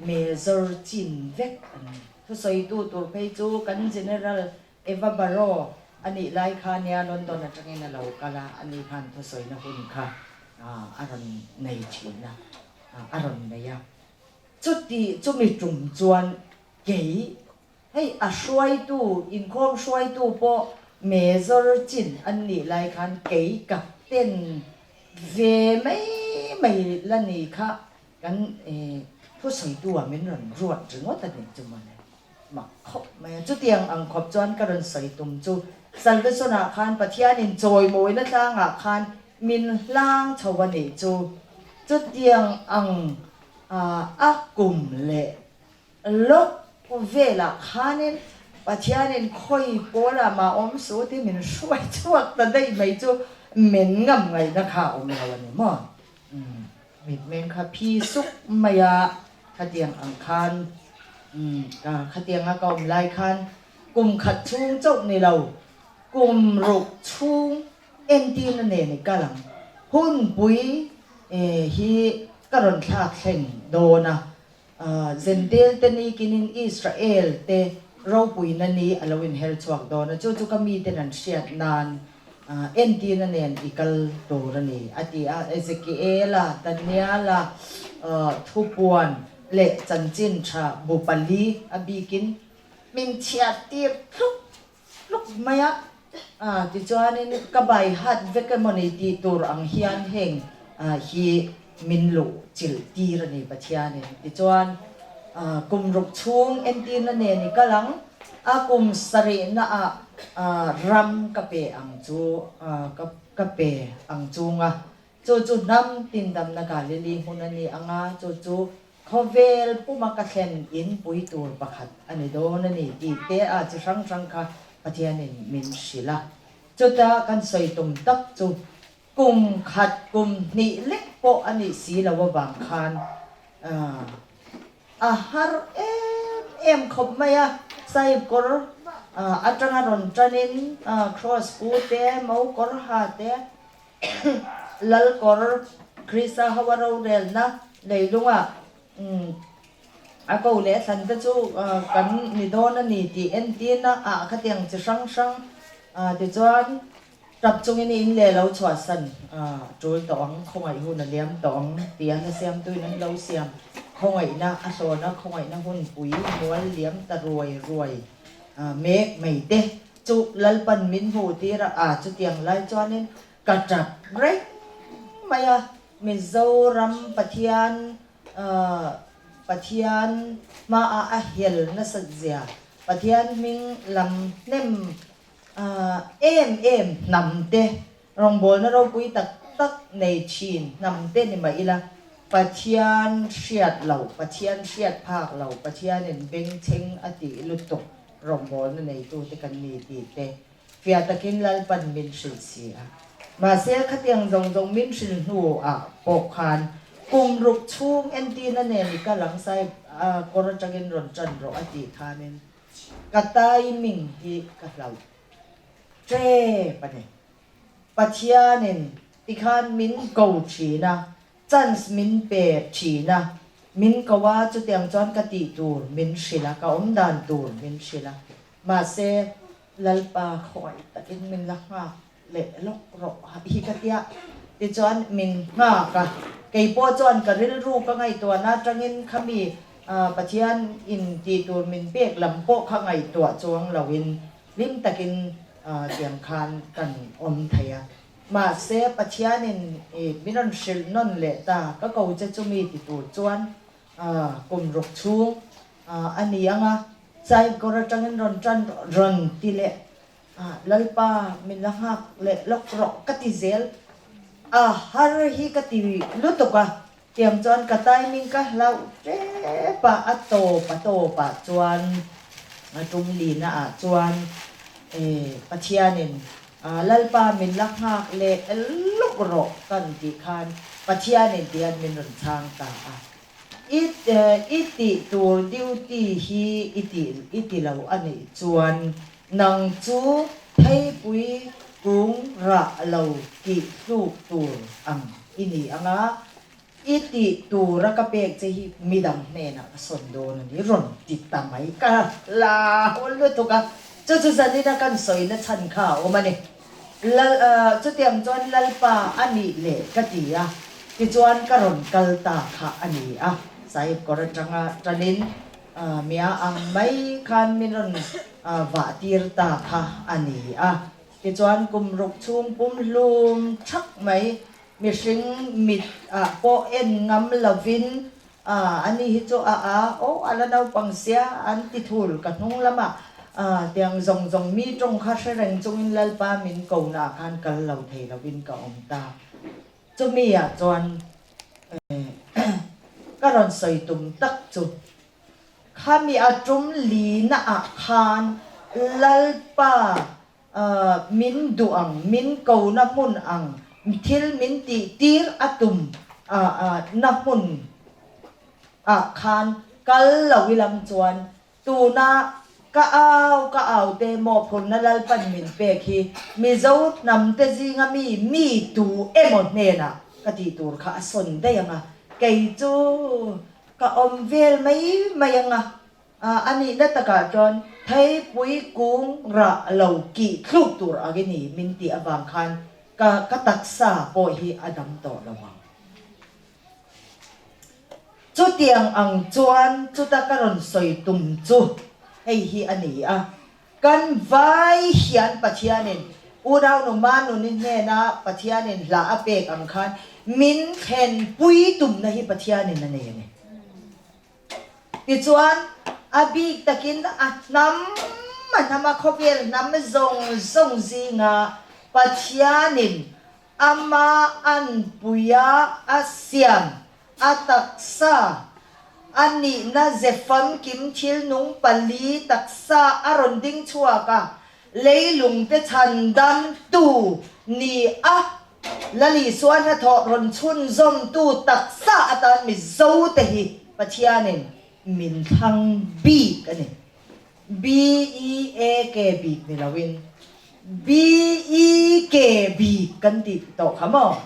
Major chin vek an ni. Thusawitu tur phei chu kan General Eva Barrow a nih lai kha nia London atangin a lo kal a, ani khan thusawina hun kha a rawn nei thin a, a rawn nei a. Chuti chumi tum chuan kei Hei a hruaitu, inkhawm hruaitu pawh Major chin an nih lai khan kei captain ve mai mai la ni kha kan thusawitu ah min rawn ruat ringawt a ni chu mawle. Mak khawp mai a, chutiang ang khawp chuan ka rawn sawi tum chu Salvation ah khan Pathianin chawimawina tlangah khan min hlang chho a nih chu, chutiang ang a kum leh Lawk velah khanin Pathianin khawi pawlah mah awm suh tih min hruai chhuak ta daih mai chu men ngam ngaihna kha a awm lo a ni maw? Mitmeng kha phi suk mai a, khatiang ang khan khatianga ka awm lai khan kum khat chhung chauh ni lo, kum ruk chhung entirna nen i kal ang. Hunpui hi ka rawn thlak thleng dawn a, Zentel te ni kinin Israel te ropuina ni a lo inher chhuak dawn a, chu chu ka miten an hriat nan entirna nen i kal tur a ni, a ti a. Ezekiela, Daniela thupuan leh chanchin tha bu pali a bikin min chhiat tir tluk tluk mai a, tichuanin ka bai hat vek emaw ni tih tur ang hian heng hi min luh chilh tir a ni Pathianin. Tichuan kum ruk chhung entirna nen i kal ang a, kum sarihna ah ram ka pe ang chu ka pe ang chunga Chu chu hnam tindamna Galili hmun a ni ang a, chu chu khawvel puma ka thlen in pui tur pakhat a ni dawn a ni tih te a chi hrang hrang kha Pathianin min hrilh a. Chuta kan sawi tum tak chu kum khat kum hnih lek pawh a nih si lo avang khan a har em em khawp mai a, Sahib kawr atanga rawn tanin Cross pu te, Mo kawr ha te, Lalkawr Krista ho a rorelna leilungah a ko leh a thlan te chu kan ni dawn a ni tih entirna ah khatiang chi hrang hrang tichuan tap chungin in leh lo chhuahsan tul tawh ang, khawngaih hun a liam tawh ang tia hla siamtuin an lo siam khawngaihna a hlawna khawngaihna hunpui mual liam ta ruai ruai mek mai te. Chu Lalpan min hmuh tir a, a chutiang lai chuanin ka tap reng mai a, Mizoram Pathian Pathian hmaah a hel nasat zia, Pathian hming lam hnem em em hnam te, rawngbawlna ropui tak tak nei thin hnam te ni mah ila, Pathian hriat lo, Pathian hriat phak lo, Pathianin bengchheng a tih lutuk Rawngbawlna neitute kan ni tih te fiah takin Lalpan min hrilh si a. Mahse, khatiang zawng zawng min hrilh hnuah pawh khan kum ruk chhung entirna nen i kal ang Sahib a kawr atangin rawn tan rawh a tih khanin ka timing hi ka hlauh. Ṭep a ni. Pathianin tikhan min ko ṭhin a, chance min pe ṭhin a, min ko a, chutiang chuan ka tih tur min hrilh a, ka awm dan tur min hrilh a. Mahse, Lalpa khawngaih takin min la nghak leh lawk rawh hi ka tia. Tichuan min nghak a, kei pawh chuan ka rilru ka ngaihtuahna atangin khami Pathian in tih tur min pek lam pawh kha ngaihtuah chuang loin Hlim takin tiang khan kan awm thei a. Mahse, Pathianin min rawn hrilh nawn leh ta, ka ko che chu mi ti tur chuan kum ruk chhung a ni ang a, Saikawr atangin rawn tan rawn ti leh Lalpa min la nghak leh lawk rawh ka ti zel a, har hi ka ti lutuk a, tiang chuan ka timing ka hlauh tep a, a tawp a tawp ah chuan a tum lina ah chuan Pathianin Lalpa min la nghak leh luk rawh kan tih khan Pathianin tihian min rawn chhang ta a, i i tih tur duty hi i tih i ti lo a nih chuan nang chu theipui kung rah lo tih hluk tur ang i ni ang a, i tih tura ka pek che hi midang hnenah ka sawn dawn a ni, rawn ti ta mai ka la hawl lutuk a, chu chu zanina kan sawina chhan kha a awm a ni. Lal, chutiang chuan Lalpa a nih leh ka ti a, tichuan ka rawn kal ta kha a ni a, Sahib kawr atanga tanin mia ang mai khan min rawn vah tir ta kha a ni a. Tichuan kum ruk chhung pum hlum thak mai mihring mit ah pawh en ngam lovin ani hi chu a a aw a la naupang sia an ti thul ka hnung lamah tiang zawng zawng mi tawng kha hre reng chungin Lalpa min ko naah khan kal lo thei lovin ka awm ta. Chumi ah chuan ka rawn sawi tum tak chu Khami a tum lina ah khan Lalpa min duh ang, min ko na hmun ang, thil min tih tir a tum na hmun ah khan kal lo ilang chuan tuna ka au ka au te mawhphurhna Lalpan min pek hi Mizo hnam te zinga mi mi tu emaw hnenah ka tih tur kha a sawn daih ang a, kei chu Ka awm vel mai mai ang a, a nihna takah chuan theipui kung rah lo kih thluk tur ang i ni min tih avang khan ka ka taksa pawh hi a dam tawh lo ang. Chutiang ang chuan chuta ka rawn sawi tum chu hei hi a ni a, Kan vai hian Pathianin unaunu Manuni hnena Pathianin hla a pek ang khan min thlenpui tumna hi Pathianin a nei a ni. Tichuan, a bik takin a hnam a hnam a khawvel hnam zawng zawng zinga Pathianin ama anpuia a siam A taksa, a nihna ze famkim thil nung pali taksa a rawn ding chhuak a, leilungte chhan damtu ni a, Lali sual hnathawh rawn chhunzawmtu taksa atan Mizote hi Pathianin min thlang bik a ni. BEAK bik ni loin BEK bik kan tih tawh kha maw?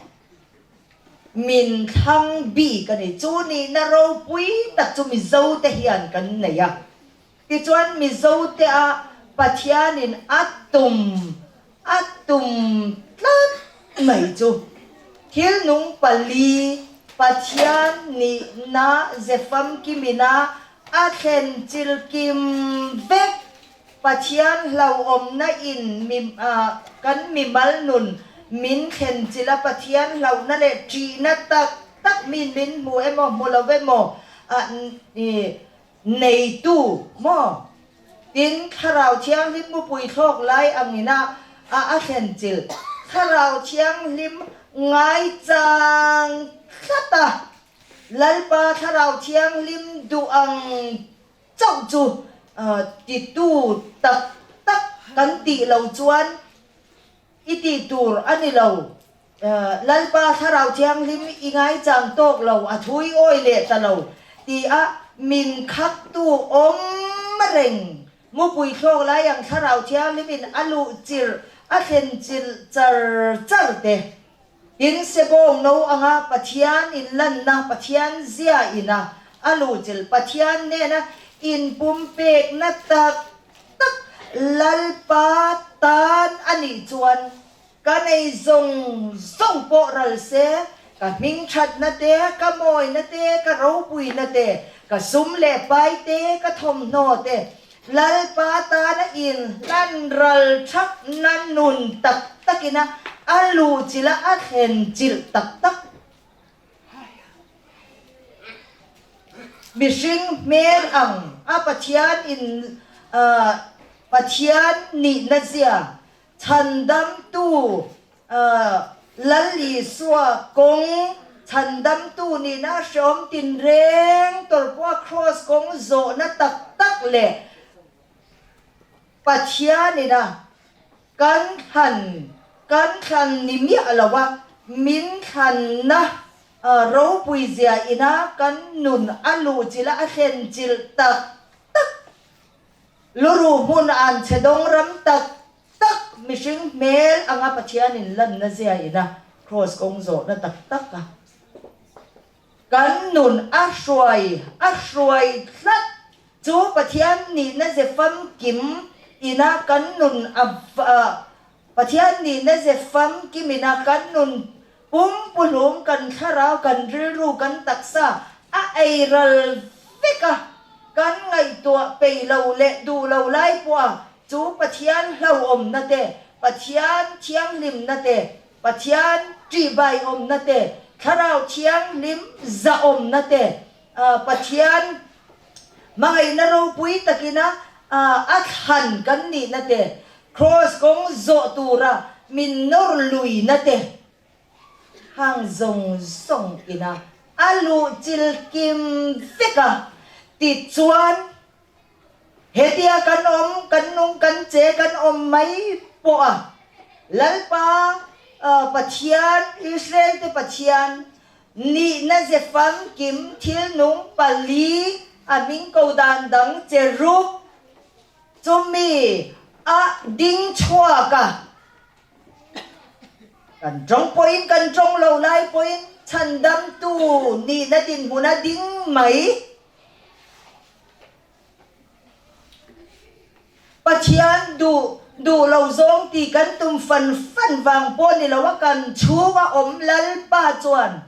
Min thlang bik a ni. Chu nihna ropui tak chu Mizote hian kan nei a. Tichuan Mizote a Pathianin a tum a tum tlat mai chu thil nung pali Pathian nihna ze famkimina a thlen chilkim vek Pathian hlauhawmna in mi kan mimal nun min thlen chilh a, Pathian hlauhna leh ṭihna tak tak min min hmu emaw hmu lo emaw neitu maw? Tin, Thlarau Thianghlim mupui thlawk lai angina a a thlen chilh Thlarau Thianghlim ngaichang tlat a, Lalpa Thlarau Thianghlim duh ang Chauh chu titu tak tak kan tih lo chuan i tih tur a ni lo. Lalpa Thlarau Thianghlim i ngaichang tawk lo, a thui awi leh ta lo tia min khaktu awm reng. Mupui thlawk lai ang Thlarau Thianghlimin a luh chirh. A thlen chilh char char te. Tin, Sebawng no anga Pathian inlanna, Pathian zia ina a luhchilh Pathian nena inpumpekna tak tak Lalpa tan a nih chuan ka nei zawng zawng pawh ral se, ka hmingthatna te, ka mawina te, ka ropuina te, ka sum leh pai te, ka thawmhnaw te, Lalpa tana inhlan ral thakna nun tak takina a luhchilh a, a thlen chilh tak tak. Mihring hmel ang a Pathian in Pathian nihna zia chhandamtu Lal Isua kawng chhandamtu nihna a hreawm tinreng tawrhpawha Kraws kawng zawhna tak tak leh Pathianina kan thlan kan thlan ni miah loa min thlanna ropui zia ina kan nun a luhchilh a a thlenchilh tak tak Luruh hmun an chhe dawng ram tak tak mihring hmel anga Pathianin lanna zia ina kraws kawng zawhna tak tak a kan nun a hruai a hruai tlat chu Pathian nihna ze famkim ina kan nun a Pathian nihna ze famkim ina kan nun pumpuhlum kan thlarau kan rilru kan taksa a ei ral vek a, kan ngaihtuah peih lo leh duh lo lai pawha chu Pathian hlauhawmna te, Pathian thianghlimna te, Pathian ṭihbaiawmna te, thlarau thianghlim zahawmna te, Pathian hmangaihna ropui takina a thlan kan nihna te, Kraws kawng zawh tura min nawr luina te hang zawng zawng ina a luh chil kim vek a, tichuan hetia kan awm, kan nung, kan che, kan awm mai pawh a, Lalpa Pathian, Israel te Pathian nihna ze famkim thil nung pali a hming ko dan dang cherub Chumi a ding chhuak a, kan tawng pawhin kan tawng lo lai pawhin chhandamtu nihna dinhmun a ding mai. Pathian duh duh lo zawng tih kan tum fan fan vang pawh ni lo a, kan chhung a awm Lalpa chuan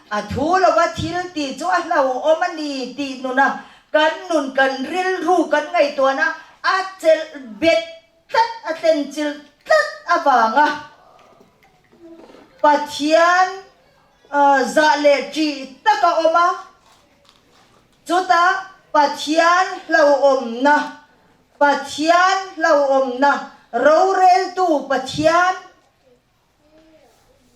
A thu lova thil tih chu a hlauhawm a ni tih nuna kan nun kan rilru kan ngaihtuahna a chelh bet tlat a tlenchilh tlat avanga Pathian zah leh ṭih tak a awm a, chutah Pathian hlauhawmna Pathian hlauhawmna roreltu Pathian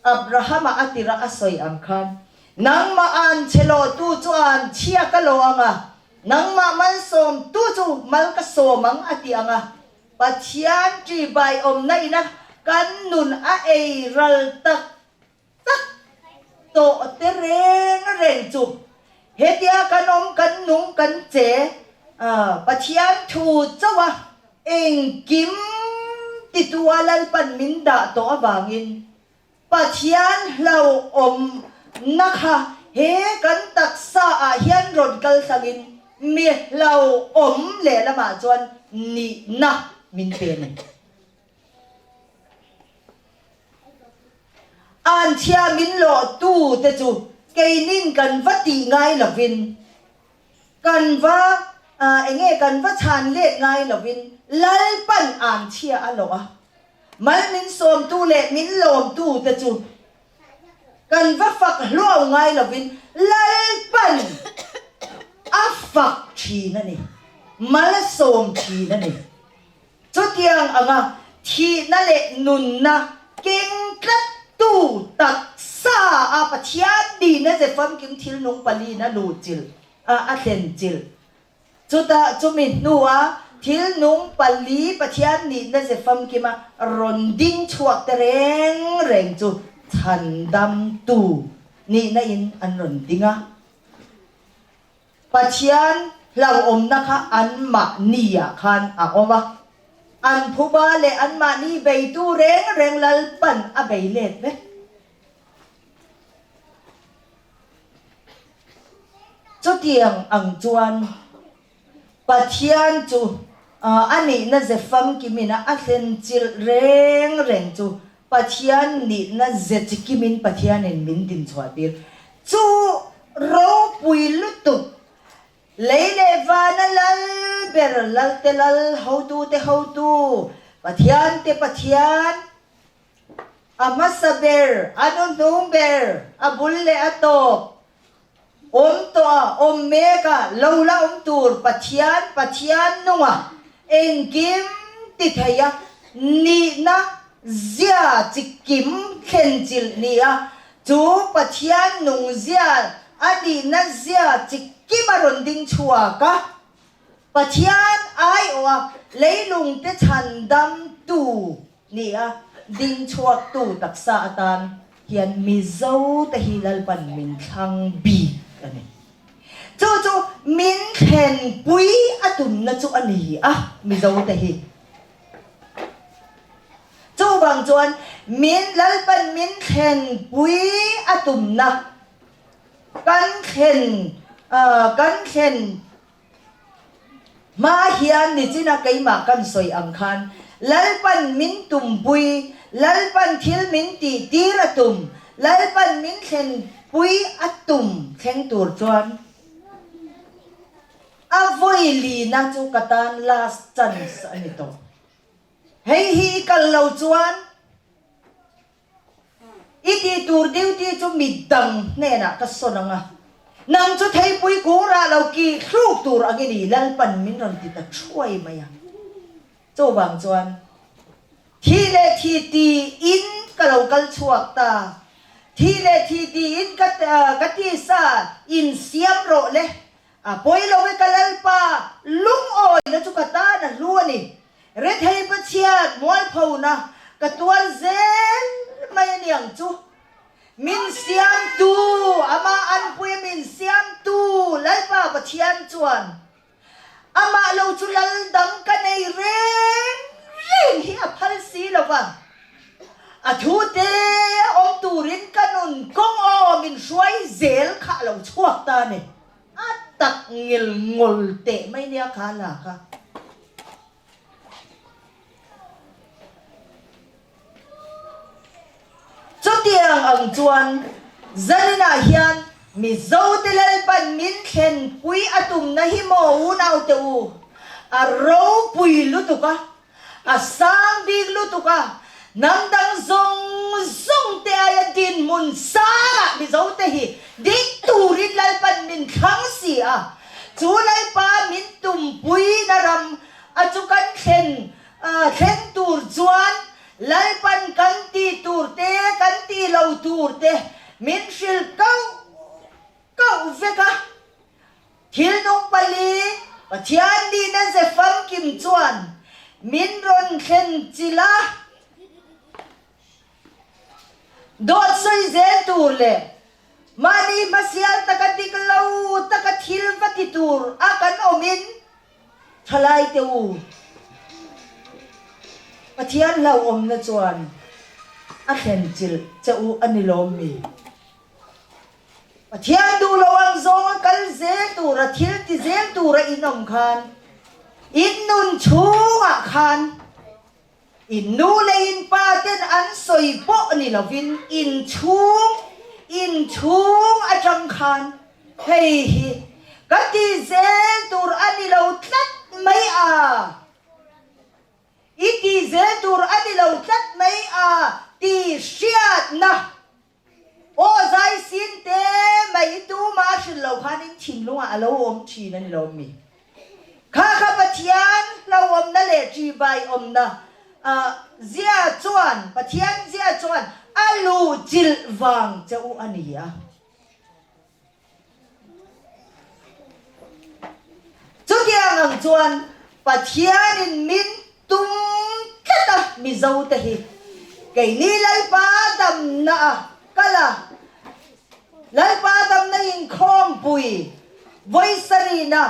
Abrahama a tira a sawi ang khan, Nangmah an che lawhtu chu an chhia ka lawh ang a, nangmah malsawmtu chu mal ka sawm ang a ti ang a. Pathian ṭihbai awmna ina kan nun a ei ral tak tak tawh te reng reng chu hetia kan awm kan nung kan che Pathian thu chauh a engkim titua Lalpan min dah tawh avangin Pathian hlauhawm na kha he kan taksa ah hian rawn kal hlangin mi hlauhawm lehlamah chuan nihna min pe a ni. An thiam in lawh tu te chu keinin kan va tih ngai lovin, kan va enge kan va chhan let ngai lovin Lalpan an chhia a lawh a, mal min sawm tu leh min lawm tu te chu kan va fak hluau ngai lovin Lalpan a fak thin a ni, mal a sawm thin a ni. Chutiang anga thihna leh nunna keng tlattu taksa a Pathian nihna ze famkim thil nung palina luhchilh a a thlenchilh. Chutah chumi hnua thil nung pali Pathian nihna ze famkima rawn ding chhuak te reng reng chu chhandamtu nihna in an rawn ding a. Pathian hlauhawmna kha anmahniah khan a awm a. An phuba leh anmahni beitu reng reng Lalpan a bei let vek. Chutiang ang chuan Pathian chu a nihna ze famkimin a thlen chilh reng reng chu Pathian nihna ze chikimin Pathianin min dinchhuah tir chu ropui lutuk lei leh vana lal ber lalte lal hotute hotu Pathiante Pathian A hmasa ber, a hnuhnung ber, a bul leh a tawp, awm tawh a, awm mek a, lo la awm tur Pathian, Pathian nunga engkim ti thei a, nihna zia chikim thlen chilh ni a, chu Pathian nung zia, a nihna zia chikim a rawn ding chhuak a. Pathian aiawha leilungte chhan damtu ni a, ding chhuaktu taksa atan hian Mizote hi Lalpan min thlang bik a ni. Chu chu min thlenpui a tumna chu a ni a, Mizote hi. Chuvang chuan min Lalpan min thlenpui a tumna kan thlen kan thlen Hma hian nichina keimah kan sawi ang khan Lalpan min tumpui, Lalpan thil min tih tir a tum, Lalpan min thlenpui a tum thleng tur chuan a vawi lina chu ka tan last chance a ni tawh. Hei hi i kal lo chuan I tih tur duty chu midang hnenah ka sawn ang a, nang chu theipui kung rah lo ki thluk tur ang i ni, Lalpan min rawn ti ta thuai mai a. Chuvang chuan thi leh thi tiin ka lo kal chhuak ta, thi leh thi tiin ka ka tisa insiam rawh le, a pawi lo e ka Lalpa, lungawina chu ka tan a hlu a ni. Rethei Pathian mualphona ka tuar zel mai a niang chu. Min siamtu, amah anpuia min siamtu Lalpa Pathian chuan amah lo chu lal dang ka nei reng reng hi a phal si lo va. A thu te awm turin ka nun kawng aw min hruai zel kha a lo chhuak ta a ni. A tak ngil ngol teh mai nia kha la kha. Chutiang ang chuan zaninah hian Mizote Lalpan min thlenpui a tumna hi maw unaute u, a ropui lutuk a, A sang bik lutuk a, hnam dang zawng zawng te aia dinhmun sangah Mizote hi ding turin Lalpan min thlang si a, chu Lalpa min tumpuina ram a chu kan thlen thleng tur chuan Lalpan kan tih tur te kan tih lo tur te min hrilh kauh kauh vek a. Thil nung pali, Pathian nihna ze famkim chuan min rawn thlen chilh a, dawt sawi zel tur leh mahni hmasial taka dik lo taka thil va ti tur a kan awmin thalai te u, Pathian hlauhawmna chuan a thlen chilh che u a ni lawm mi? Pathian duh lo ang zawnga kal zel tura thil ti zel tura in awm khan in nun chhungah khan in nu leh in pa ten an sawi pawh ni lovin in chhung in chhung atang khan hei hi ka ti zel tur a ni lo tlat mai a. I ti zel tur a ni lo tlat mai a ti hriatna. Aw zai sin te mai i tuma a hrilh loh khan in thinlungah a lo awm thin a ni lo mi? Kha kha Pathian hlauhawmna leh ṭihbai awmna zia chuan Pathian zia chuan a luhchilh vang che u a ni a. Chutiang ang chuan Pathianin min tum tlat a Mizote hi keini Lalpa damna a kal a, Lalpa damna inkhawmpui vawi sarihna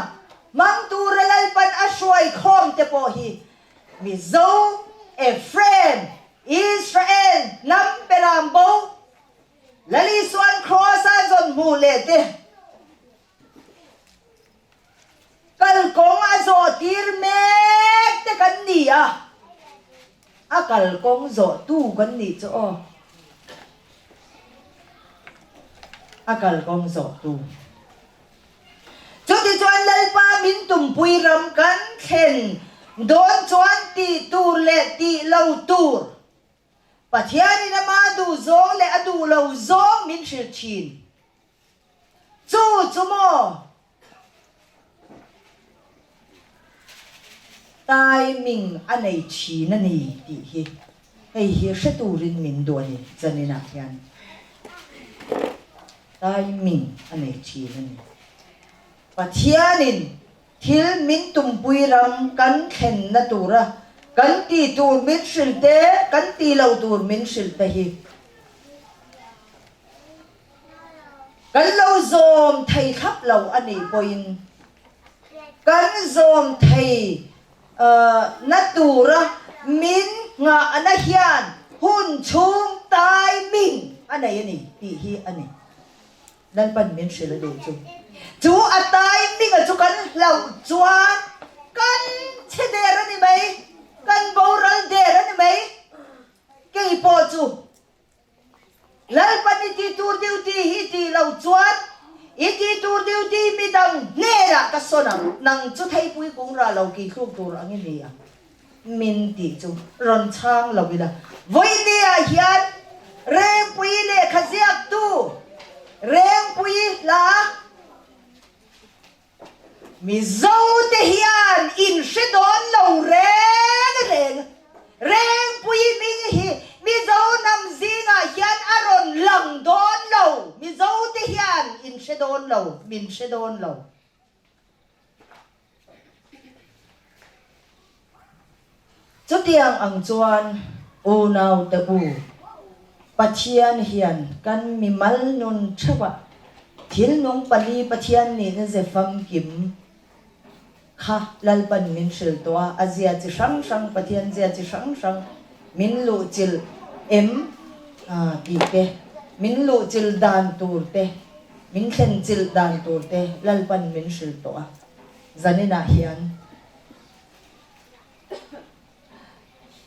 hmang tura Lalpan a hruai khawm te pawh hi. Mizo, Ephraim, Israel hnam beram bo, Lal Isuan Kraws-a zawn hmuh leh te, kalkawng a zawh tir mek te kan ni a, a kalkawng zawh tu kan nih chu aw. A kalkawng zawh tu. Chutichuan Lalpa min tumpui ram kan thlen dawn chuan tih tur leh tih lo tur Pathianin ama duh zawng leh a duh lo zawng min hrilh thin. Chu chu maw? Timing a nei thin a ni tih hi hei hi hre turin min duh a ni zaninah hian. Timing a nei thin a ni. Pathianin thil min tumpui ram kan thlenna tura kan tih tur min hrilh te, kan tih loh tur min hrilh te hi Kan lo zawm thei thlap lo a nih pawhin kan zawm thei na tura min nghahna hian hun chhung timing a nei a ni tih hi a ni. Lalpan min hrilh a duh chu. Chu a timing a chu kan hlauh chuan kan chhe der a ni mai, kan boral der a ni mai. Kei pawh chu Lalpan i ti tur duty hi tih lo chuan i ti tur duty midang hnenah ka sawn ang, nang chu theipui kung rah lo kih thluk tur ang i ni ang min tih chu rawn chhang lo ila. Vawiini ah hian Rengpui lehkha ziaktu Rengpui hla Mizote hian in hre dawn lo reng reng. Rengpui hming hi Mizo hnam zingah hian a rawn lang dawn lo. Mizote hian in hre dawn lo, min hre dawn lo. Chutiang ang chuan unaute u, Pathian hian kan mimal nun theuhah thil nung pali Pathian nihna ze famkim kha Lalpan min hrilh tawh a, a zia chi hrang hrang, Pathian zia chi hrang hrang min luhchilh em tih te, min luhchilh dan tur te, min thlenchilh dan tur te Lalpan min hrilh tawh a, zaninah hian.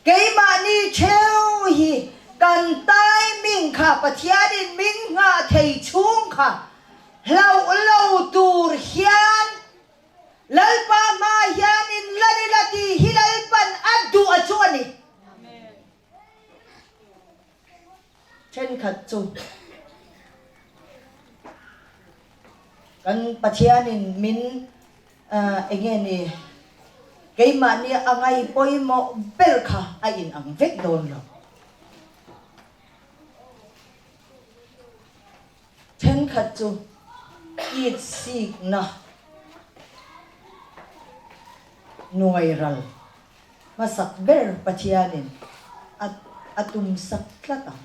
Keimahni theu hi kan timing kha Pathianin min nghah thei chhung kha hlauh lo tur hian Lalpa hma hian in lan ila tih hi Lalpan a duh a chu a ni. Thenkhat chu kan Pathianin min Enge ni, keimahni a ngai pawimawh ber kha a in ang vek dawn lo. Thenkhat chu it sikna nuai ral hmasak ber Pathianin a tum sak tlat ang.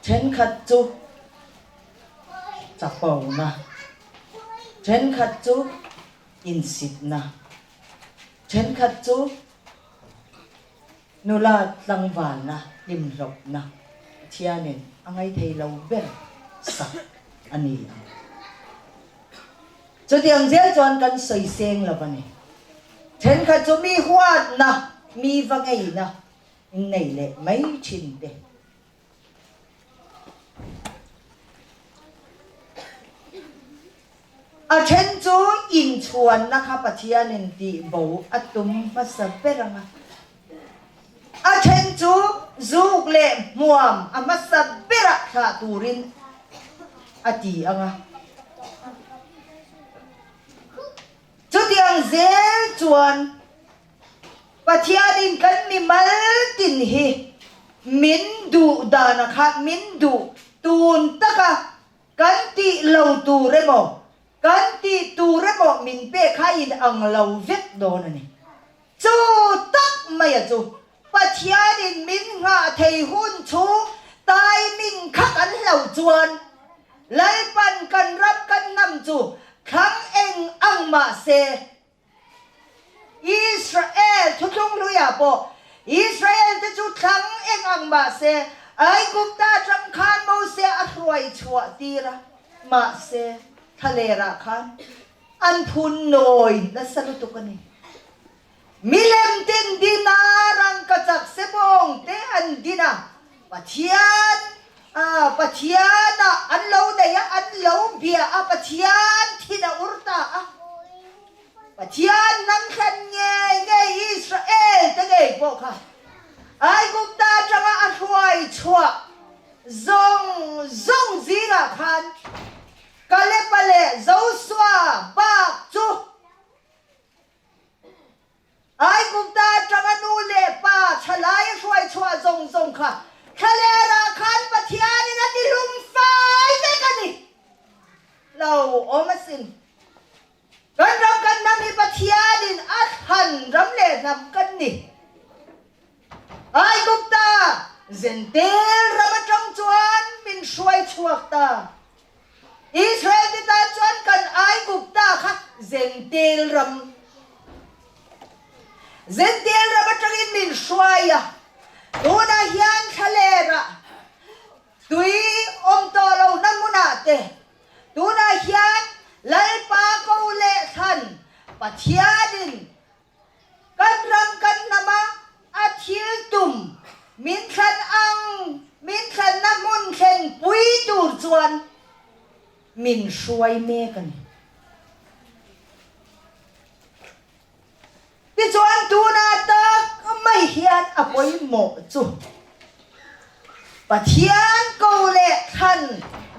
Thenkhat chu chapona, thenkhat chu insitna, thenkhat chu nula tlangvalna hlimhlawpna Pathianin a ngaithei lo ber sak a ni ang. Chutiang zel chuan kan sawi seng lo a ni. Thenkhat chu mi huatna, mi va ngeina innei leh mai thin te. A then chu inchhuanna kha Pathianin tih bo a tum hmasa ber ang a, a then chu zuk leh hmuam a hmasa berah thlah turin a ti ang a. Chutiang zel chuan Pathianin kan mimal tin hi min duh dana kha min duh tun taka kan tih lo tur emaw, kan tih tur emaw min pek kha in ang lo vek dawn a ni. Chu tak maia chu Pathianin min nghah thei hun chhung timing kha kan hlo chuan Lalpan kan ram kan hnam chu thlang eng ang mah se, Israel thuthlung. Hluiah pawh Israel-te chu thlang eng ang mahse, Aigupta atang khan Mosia a hruai chhuah tir a, mahse, thlalerah khan an phun nawi nasa lutuk a ni. Milem ten dina rangkachak sebawng te an din a, Pathian a Pathian ah an lo nei a, an lo bia a, Pathian thin a ur ta a. Pathian hnam thlen ngei ngei Israel te ngei pawh kha Aigupta atanga a hruai chhuah zawng zawng zingah khan Kalepa leh Josua bak chu Aigupta atanga nu leh pa thalai a hruai chhuah zawng zawng kha thlalerah khan Pathianin a ti hlum fai vek a ni lo awm asin. Kan ram kan hnam hi Pathianin a thlan ram leh hnam kan ni. Aigupta Zentel ram atang chuan min hruai chhuak ta. Israel te tan chuan kan Aigupta kha Zentel ram Zentel ram atangin min hruai a, tunah hian thlalerah tui awm tawh lohna hmunah te tunah hian Lalpa ko leh thlan Pathianin Kan ram kan hnam a, a thil tum min thlan ang min thlanna hmun thlen pui tur chuan min hruai mek a ni. Tichuan tunah tak mai hian a pawimawh chu Pathian ko leh thlan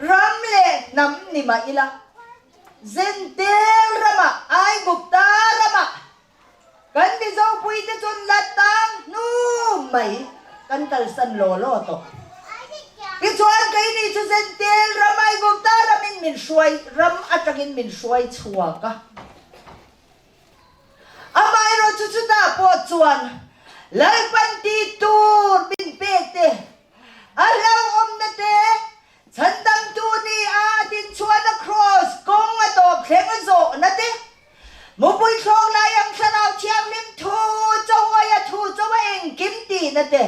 ram leh hnam ni mah ila, Zentel ramah, Aigupta ramah kan Mizopuite chun la tang hnu mai kan kalsan law law tawh. Tichuan keini chu Zentel ram, Aigupta ramin min hruai, ram atangin min hruai chhuak a. Amaherawh chu chutah pawh chuan Lalpan tih tur min pek te, a hlauhawmna te, Chhandamtu ni a dinchhuahna kraws kawng a tawp thleng a zawhna te, mupui thlawk lai ang thlarau thianghlim thu chawaia thu chawa engkim tihna te,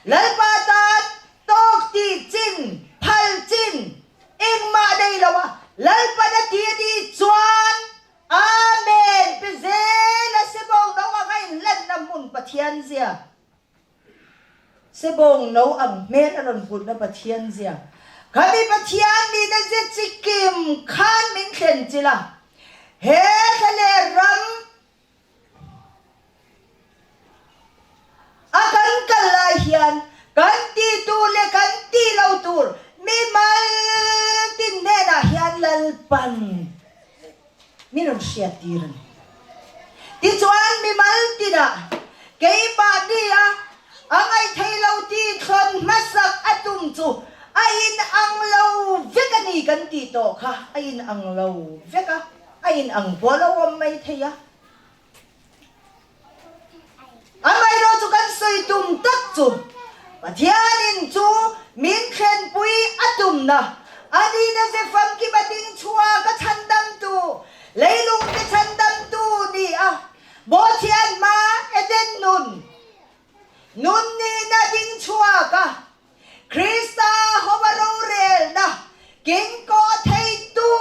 Lalpa tan tawk tih chin, phal chin engmah nei lo a Lalpan a ti a nih chuan Amen! Pi zel a sebawng no anga inhlanna hmun Pathian zia. Sebawng no ang hmel a rawn putna Pathian zia. Khami Pathian nihna zia chikim khan min thlen chilh a. He thla leh ram a kan kal lai hian kan tih tur leh kan tih lo tur mi mal tin hnenah hian Lalpan Min rawn hriat tir a ni. Tichuan mimal tinah keimahni a a ngaihthei lo tih thlawn hmasak a tum chu a in ang lo vek a ni kan tih tawh kha a in ang lo vek a, a in ang pawh lo awm mai thei a. Amaherawh chu kan sawi tum tak chu Pathianin chu min thlenpui a tumna a nihna ze famkim a ding chhuak a chhandamtu, leilungte chhandamtu ni a, Bawhthian hma Eden nun, nun nihna ding chhuak a, Krista hova rorelna kengkawh theitu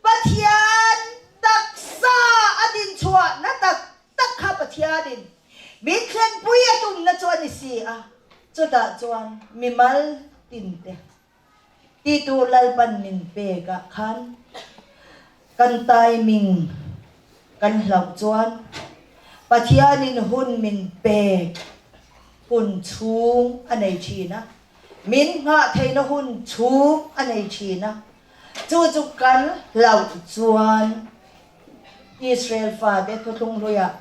Pathian taksa a dinchhuahna tak tak kha Pathianin min thlenpui a tumna chu a ni si a, chutah chuan mimal tinte titu Lalpan min pekah khan kan timing kan hlauh chuan Pathianin hun min pek hun chhung a nei thin a, min nghah theihna hun chhung a nei thin a, chu chu kan hlauh chuan Israel fate thuthlung hluiah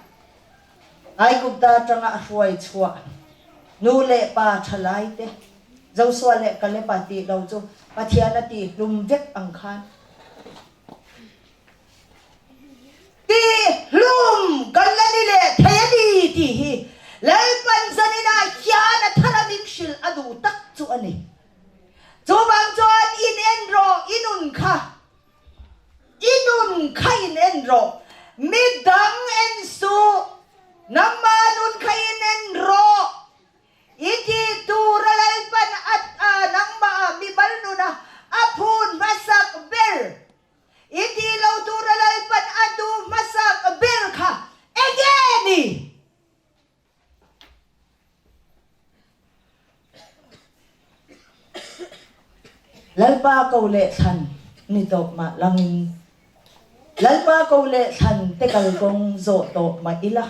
Aigupta atanga a hruai chhuah nu leh pa thalaite Josua leh Kaleba tih lo chu Pathian a tihhlum vek ang khan Tihhlum kan la ni leh thei a ni tih hi Lalpan zaninah hian a thar a min hrilh a duh tak chu a ni. Chuvang chuan in en rawh, i nun kha, i nun kha in en rawh, midang en suh. Nangmah nun kha in en rawh. I ti tur a Lalpan a nangmah ah mimal nuna a phun hmasak ber. I ti lo tur a Lalpan a duh hmasak ber kha enge ni? Lalpa ko leh thlan ni tawp mah langin Lalpa ko leh thlan te kalkawng zawh tawh mah ila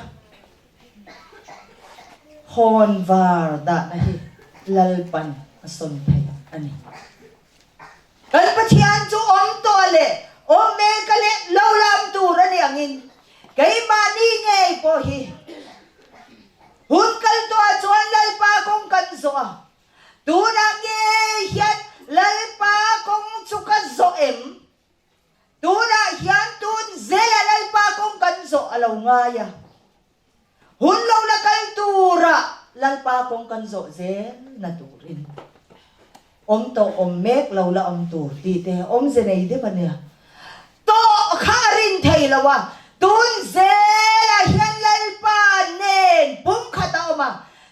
hawn var dahna hi Lalpan a sawn thei a ni. Kan Pathian chu awm tawh leh awm mek a leh lo lam tur a ni angin keimahni ngei pawh hi hun kal tawhah chuan Lalpa kawng kan zawh a, tunah ngei hian Lalpa kawng chu ka zawh em? Tunah hian tun zela Lalpa kawng kan zawh a lo ngai a, hun lo la kal tura Lalpa kawng kan zawh zel na turin awm tawh awm mek lo la awm tur tih te awmze nei deuh a nia. Tawh kha a rin thei lo a, tun zelah hian Lalpa nen pumkhat a awm a,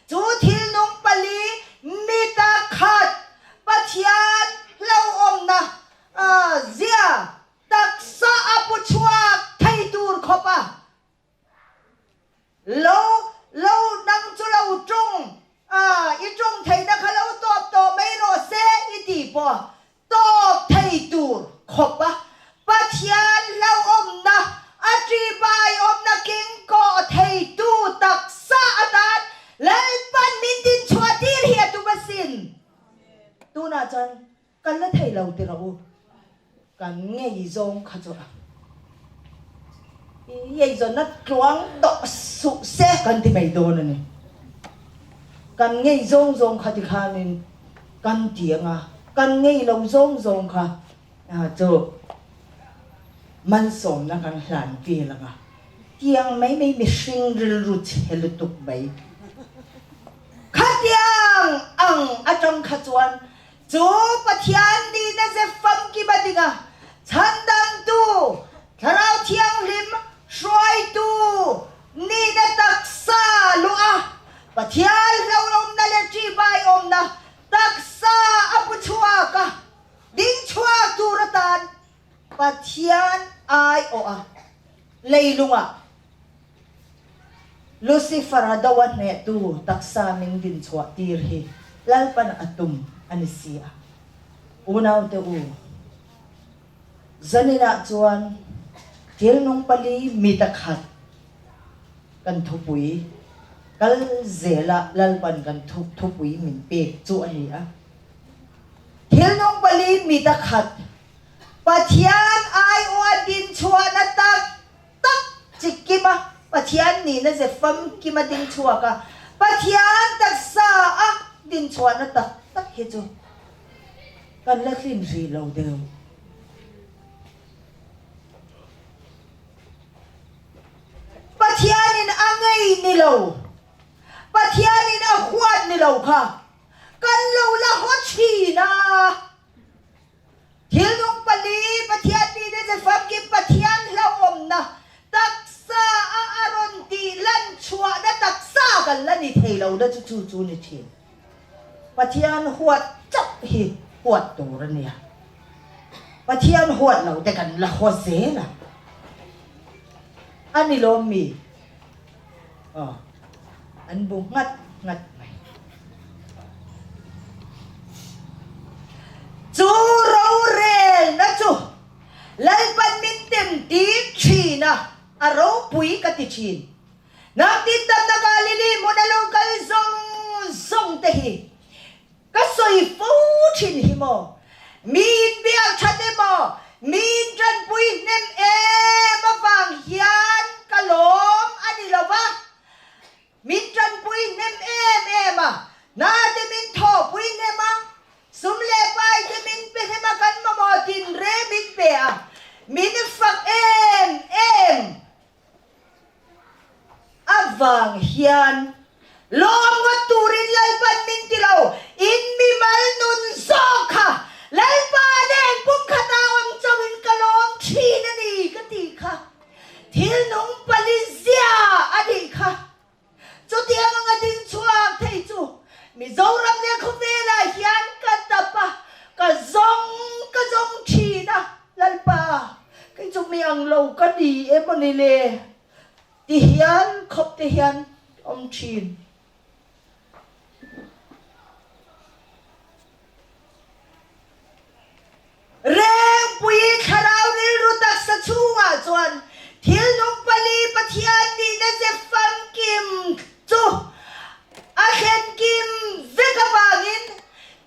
chu thil nung pali mita khat Pathian hlauhawmna A zia taksa a pu chhuak thei tur khawp a lo lo nang chu lo ṭawng a i ṭawng theihna kha lo tawp tawh mai rawh se i ti pawh a tawp thei tur khawp a Pathian hlauhawmna a ṭibai awmna keng kawh thei tu taksa atan Lalpan min dinchhuah tir hi a tum asin. Tunah chuan Kan la thei lo ti rawh u, kan ngei zawng kha chu a eizawnna tluang tawh suh se kan ti mai dawn a ni. Kan ngei zawng zawng kha tikhanin kan ti ang a, kan ngei lo zawng zawng kha chu malsawmna kan hlan vel ang a, tiang mai mai mihring rilru chhe lutuk mai. Khatiang ang atang kha chuan Chu Pathian nihna ze famkim a ding a, chhandamtu, Thlarau Thianghlim hruaitu nihna taksa luah a, Pathian hlauhawmna leh ṭihbaiawmna taksa a pu chhuak a, ding chhuak tur atan Pathian aiawh a, leilungah Lucifer-a do a hnehtu taksa min dinchhuah tir hi Lalpan a tum a ni si a. Unaute u, zaninah chuan thil nung pali mita khat kan thupui kal zela Lalpan kan thupui min pek chu a ni a. Thil nung pali mita khat Pathian aiawha dinchhuahna tak tak chi kima Pathian nihna ze famkima ding chhuak a, Pathian taksa a dinchhuahna tak tak hi chu kan la tlin rih lo deuh. Pathianin a ngei ni lo, Pathianin a huat ni lo kha kan lo la haw thin a. Thil nung pali, Pathian mite che famkim Pathian hlauhawmna taksa a a rawn tih lan chhuahna taksa kan la ni thei lo na chu chu chu ni thin. Pathian huat chauh hi huat tur a nia. Pathian huat lo te kan la haw zel a. A ni lawm mi? Aw, an bu nghat nghat mai. Chu rorelna chu Lalpan min tem tir thin a, a ropui ka ti thin. Nang tindamna Galili hmuna lo kal zawng zawng te hi Ka sawi fo thin hi maw? Mi inbiak that emaw, mi intanpui hnem em avang hian ka lawm a ni lo va. Min tanpui hnem em em a, hna te min thawhpui hnem a, sum leh pai te min pe hnem a, kan mamawh tinrem min pe a, min fak em em. Avang hian lawm ngawt turin Lalpan min ti lo, in mimal nun zawk kha Lalpa nen pumkhatah awm chauhin ka lawm thin a ni ka tih kha thil nung pali zia a nih kha. chumi ang lo ka ni em aw ni le ti hian khawp te hian awm thin. Rengpui thlarau rilru taksa chhungah chuan thil nung pali Pathian nihna ze famkim chu a thlen kim vek avangin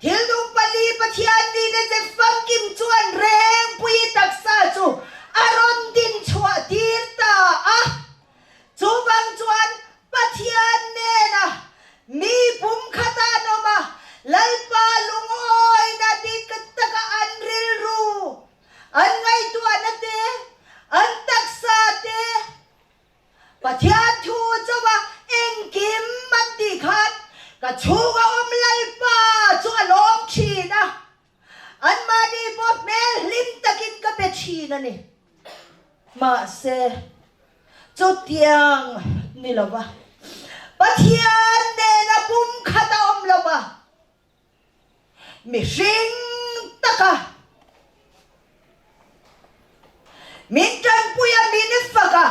thil nung pali Pathian nihna ze famkim chuan Rengpui taksa chu a rawn din chhuah tir ta a. Chuvang chuan Pathian nena mi pumkhat ah an awm a, Lalpa lungawina dik taka an rilru, an ngaihtuahna te, an taksa te, Pathian thu chauha engkim an tih khan ka chhunga awm Lalpa chu a lawm thin a, anmahni pawh hmel hlim takin ka be thin a ni. Mahse, chutiang ni lova Pathian nena pumkhat a awm lova, mihring taka min tanpui a, min fak a,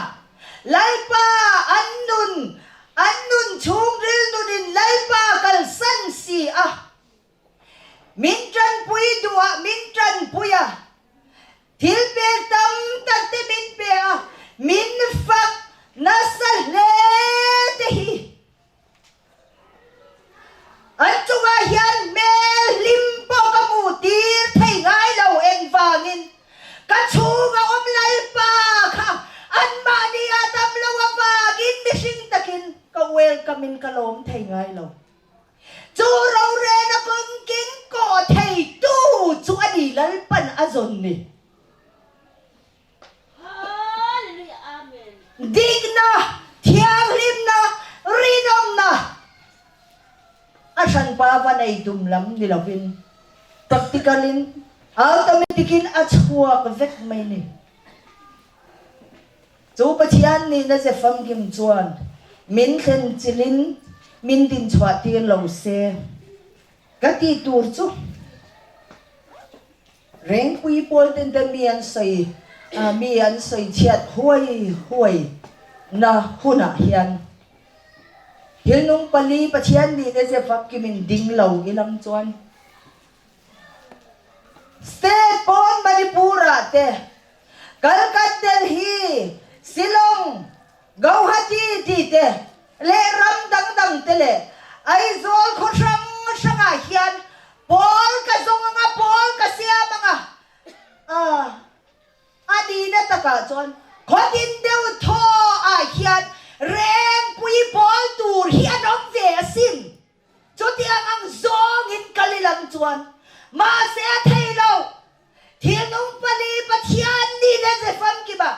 Lalpa an nun, an nun chhungril nunin Lalpa kalsan si a. Min tanpui duhah min tanpui a, thil pek tam tak te min pe a, min fak nasa hle te hi an chungah hian hmel hlim pawh ka hmuh tir thei ngai lo. Engvangin ka chhunga awm Lalpa kha anmahni ah dam lo avangin mihring takin ka welcome in ka lawm thei ngai lo. Chu rorena kawngking kawh theitu chu a ni Lalpan a zawn ni. Dikna, thianghlimna, rinawmna a hranpa va nei tum lam ni lovin practical in automatic in a chhuak vek mai ni. Chu Pathian nihna ze famkim chuan min thlen chilhin min dinchhuah tir lo se. Ka tih tur chu Rengpui pawl ten te mi an sawi mi an sawi chhiat huai huai na hunah hian thil nung pali Pathian nihna ze famkimin ding lo ilang chuan State pawn Manipur-ah te, Kalkat Delhi, Shillong, Gauhati tih te leh ram dang dang te leh Aizawl khaw hrang hrangah hian pawl ka zawng anga pawl ka siam anga a nihna takah chuan khawtin deuh thaw ah hian Rengpui pawl tur hi an awm ve asin. Chutiang ang zawngin kal i lang chuan mahse a thei lo. Thilnung pali Pathian ni le ze famkima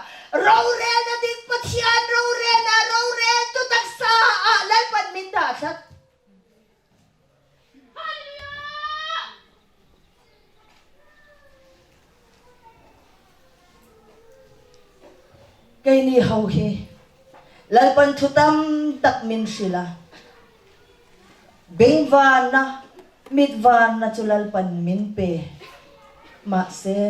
rorelna ding Pathian rorelna roreltu taksa ah Lalpan min dah thlat. Keini ho hi Lalpan thu tam tak min hrilh a, bengvanna, mitvanna chu Lalpan min pe. Mahse,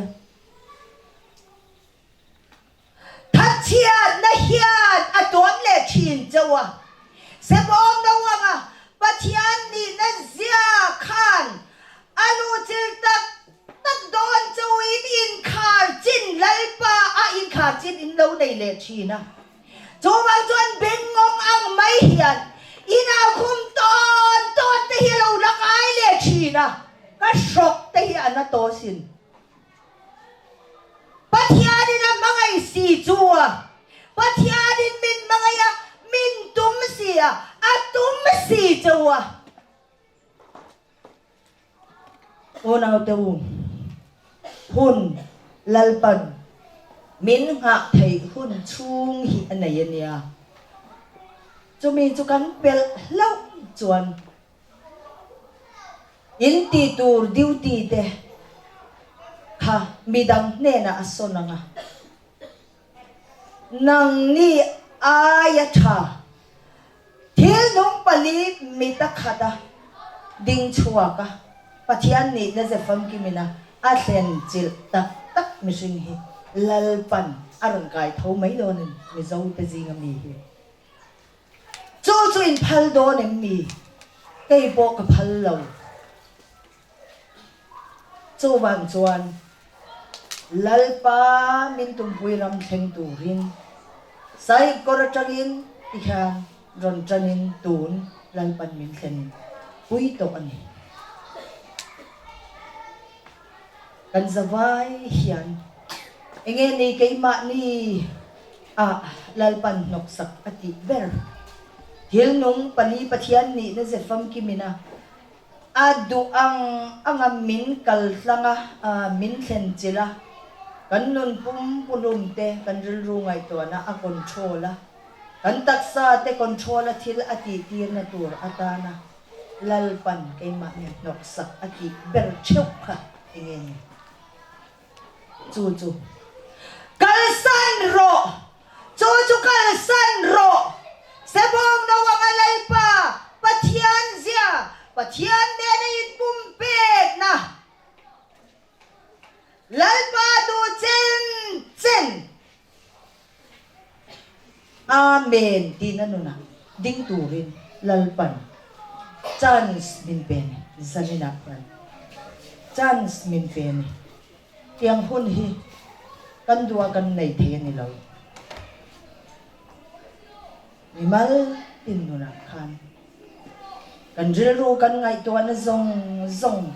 thatchhiatna hian a tuam leh thin chauh a, sebawm no anga Pathian nihna zia khan a luhchilh tak tak dawn chauhin inkhar chin Lalpa a inkhar chin in lo nei leh thin a. Chuvang chuan bengngawng ang mai hian inau khum tawn tawn te hi a lo la ngai leh thin a, ka hrawk te hi a na tawh asin. Pathianin a hmangaih si chu a, Pathianin min hmangaih a, min tum si a, a tum si chauh a. Unaute u, hun Lalpan min nghah theih hun chhung hi a nei a nia. Chumi chu kan pelh hlauh chuan in tih tur duty te kha midang hnenah a sawn ang a. Nangni aia tha thil nung pali mit a khat a, ding chhuak a, Pathian nihna ze famkimina a thlen chilh tak tak mihring hi. Lalpan a rawn kai tho mai dawn a ni, Mizo te zinga mi hi. Chu chu in phal dawn em mi? Kei pawh ka phal lo. Chuvang chuan Lalpa min tumpui ram thleng turin Saikawr atangin tikhian rawn tanin tun Lalpan min thlen pui tawh a ni. Kan zavai hian enge ni keimahni ah Lalpan hnawksak a tih ber? Thil nung pali Pathian nihna ze famkimin a A duh ang anga min kal tlang a, min thlen chilh a, kan nun pum pulum te kan rilru ngaihtuahna a control a, kan taksa te control a thil a tih tirna tur atana Lalpan keimahni hnawksak a tih ber theuh kha enge ni? Chu chu kalsan rawh! Chu chu kalsan rawh! Sebawng no anga Lalpa, Pathian zia, Pathian nena inpumpekna, Lalpa duh chen chen. Amen tiin a nunah ding turin Lalpan chance min pe ni, zaninah hian chance min pe ni. Tiang hun hi kan duha kan nei thei a ni lo. Mimal tin nunah khan kan rilru kan ngaihtuahna zawng zawng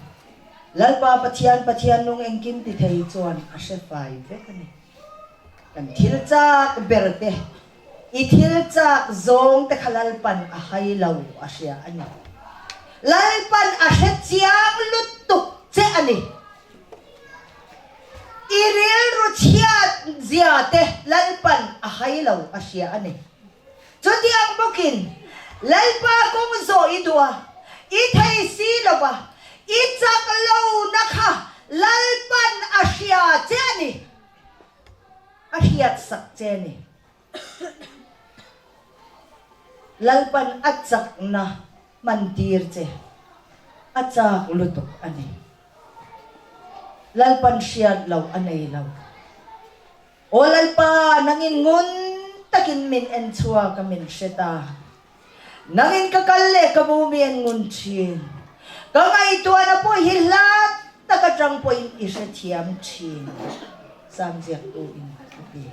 Lalpa Pathian Pathian nung engkim ti thei chuan a hre fai vek a ni. Kan thil chak ber te, i thil chak zawng te kha Lalpan a hai lo a hria a ni. Lalpan a hre chiang lutuk che a ni. I rilru chhiat zia te Lalpan a hai lo a hria a ni. Chutiang bawkin Lalpa kawng zawh i duh a, i thei si lo va, i chak lo na kha Lalpan a hria che a ni. A hriat sak che a ni. Lalpan a chakna hman tir che a chak lutuk a ni. Lalpan hriat loh a nei lo. Aw Lalpa, nangin ngun takin min en chhuak a min hre ta. Nangin ka kal leh ka bu mi en ngun thin. Ka ngaihtuahna pawh hi hlat tak atang pawhin i hrethiam thin, Sam ziaktu in a ti.